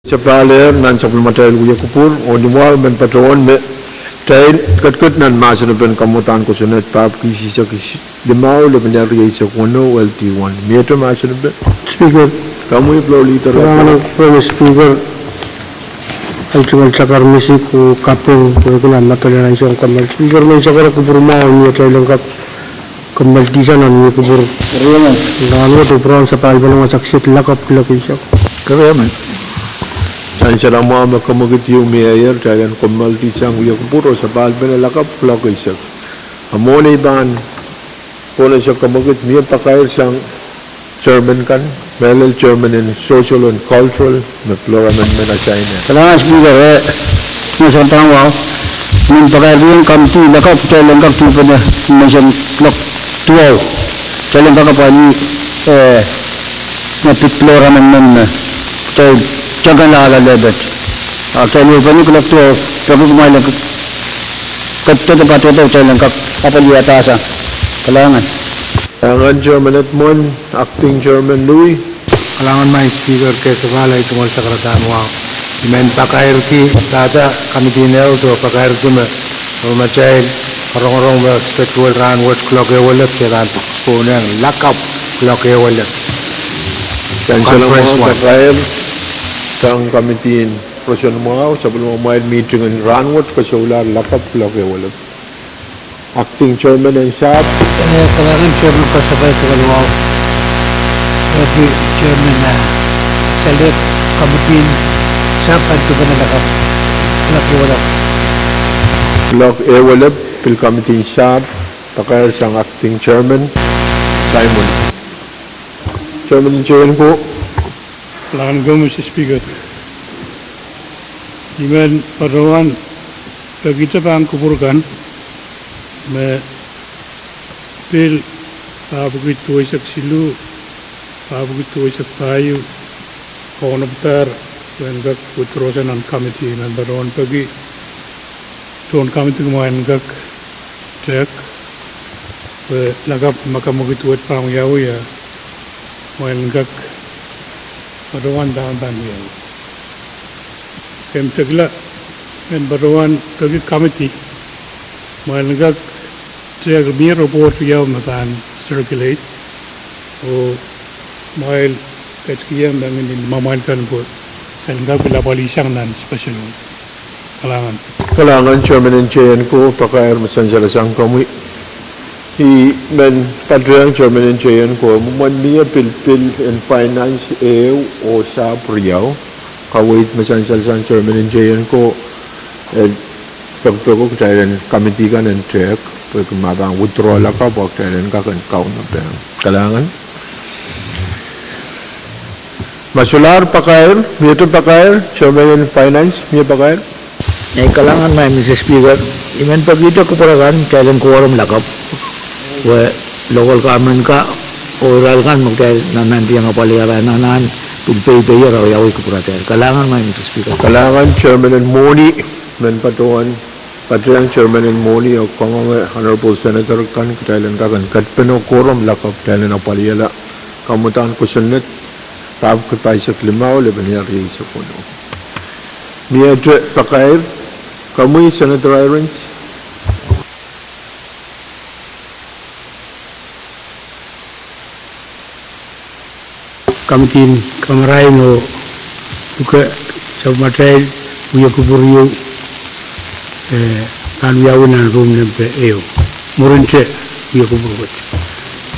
Sapahl ehr nan sapwellimatail wia kupwur oh ni mwahu men patohwan me kitail ketiket nan mahsen en kamwadahn kosonned pahpwiki eisek limau, lepin ehr rieisek weneu, L T one. Miehte mahsen en Speaker. Komwi Floor Leader. Speaker, ahi tungoal sakar misik oh kaping pwehki nan medilong ansou en kommoal. Speaker, menseng kupwur mwahu ni atail en kak kommoaldi sang nan wia kupwur. Rahnwet oh pwurehng sapahl pene wasa kiset lakapw kuloak eisek. Sansal mwahu me kemwekid ieu mieier, kitail en kommoaldi sang wia kupwur oh sapahl pene lakapw kuloak eisek. A mwohn ei pahn pohnese kemwekid, mie pakair sang chairman kan, mehlel chairman en social and cultural, me floor amendment assignment. Kalahngan Speaker, eh, me sounpar wahu, mie pakair ong committee lakapw, kitail en kak tuhpene menseng kuloak duwau, kitail en kak apwalih, eh, me pid floor amendment me kitail tengkala lehpet. A kitail en pahn kuloak duwau, peki kumwail en kak, kak, kak, kak, kitail en kak apwalih atail sang. Kalahngan. Kalahngan Chairman Edmund, Acting Chairman Louis. Kalahngan Madam Speaker, ke sapahl ahi tungoal sakar en wahu. I men pakairki dahda committee en ehu oh pakairki me sapwellimatail rongorong me expect wet rahnwet kuloak ehuelep, kitail pahn postpone lakapw kuloak ehuelep. Sansal mwahu, pakair sang committee en roson mwahu, sapwellimamwail meeting en rahnwet kasoulahr lakapw kuloak ehuelep. Acting Chairman en sahpw. Eh, kalahngan Chairman, ke sapahl ahi tungoal wahu. Peki Chairman, eh, select committee en sahpw pahn tuhpene lakapw kuloak ehuelep. Kuloak ehuelep, pil committee en sahpw, pakair sang Acting Chairman Simon. Chairman en J N ko. Kalahngan ko, Mister Speaker. I men patohwan pekihte pahn kupwur kan me pil pahpwiki duweisek siluh, pahpwiki duweisek pahieu, kaunopada pwe en kak withdraw sang nan committee. I men patohwan peki tohn committee kumwail en kak tehk, pwe lakapw me kemwekid wet pahn wiawi, kumwail en kak patohwan dahme pahn wiawi. Ke mendekla, I men patohwan peki committee, kumwail en kak tehk, mie report riau me pahn circulate, oh kumwail ketikihong me ngehn en mwamwail kan pwe en kak pil apwalih sang nan special. Kalahngan. Kalahngan Chairman en J N ko, pakair me sansal sang komwi. I men patohwan Chairman en J N ko, mwomwen mie pil pil en finance ehu oh sahpw riau. Kaweid me sansal sang Chairman en J N ko, eh, pekpeko kitail en committee kan en tehk, pwehki ma pahn withdraw lakapw, kitail en kak en kaunopada. Kalahngan. Ma solahr pakair, miehte pakair, Chairman en Finance, mie pakair? Eh, kalahngan Madam Mister Speaker, I men pekihte kupwur akan, kitail en quorum lakapw, pwe local government kan, oh irail kan me kitail nannandiong apwalih arail anahn, pil peipeio arail wiawi kupwuratail. Kalahngan Madam Mister Speaker. Kalahngan Chairman en Mwohni, I men patohwan patohwan Chairman en Mwohni oh kangoange Honorable Senator kan, kitail en kak en ketipene quorum lakapw, kitail en apwalihala kamwadahn kosonned pahpwiki pahisek limau, lepin ehr rieisek weneu. Miehte pakair, komwi Senator Hirons. Committee en kamarain oh uke sapwellimatail wia kupwur ieu, eh, pahn wiawi nan rum nempe ehu. Mwurinte wia kupwur wet.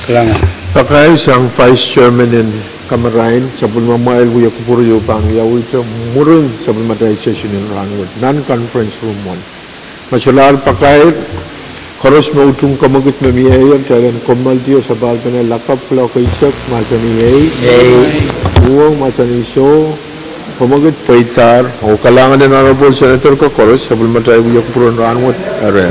Kalahngan. Pakair sang Vice Chairman en kamarain, sapwellimamwail wia kupwur ieu pahn wiawihte mwurin sapwellimatail session en rahnwet nan conference room one. Ma solahr pakair, koaros me utung kemwekid me mieier, kitail en kommoaldi oh sapahl pene lakapw kuloak eisek, mahsanih ei. Ei. Uhwong, mahsanih soh. Kemwekid pweidahr, oh kalahngan en Honorable Senator ko koaros, sapwellimatail wia kupwur en rahnwet, eri.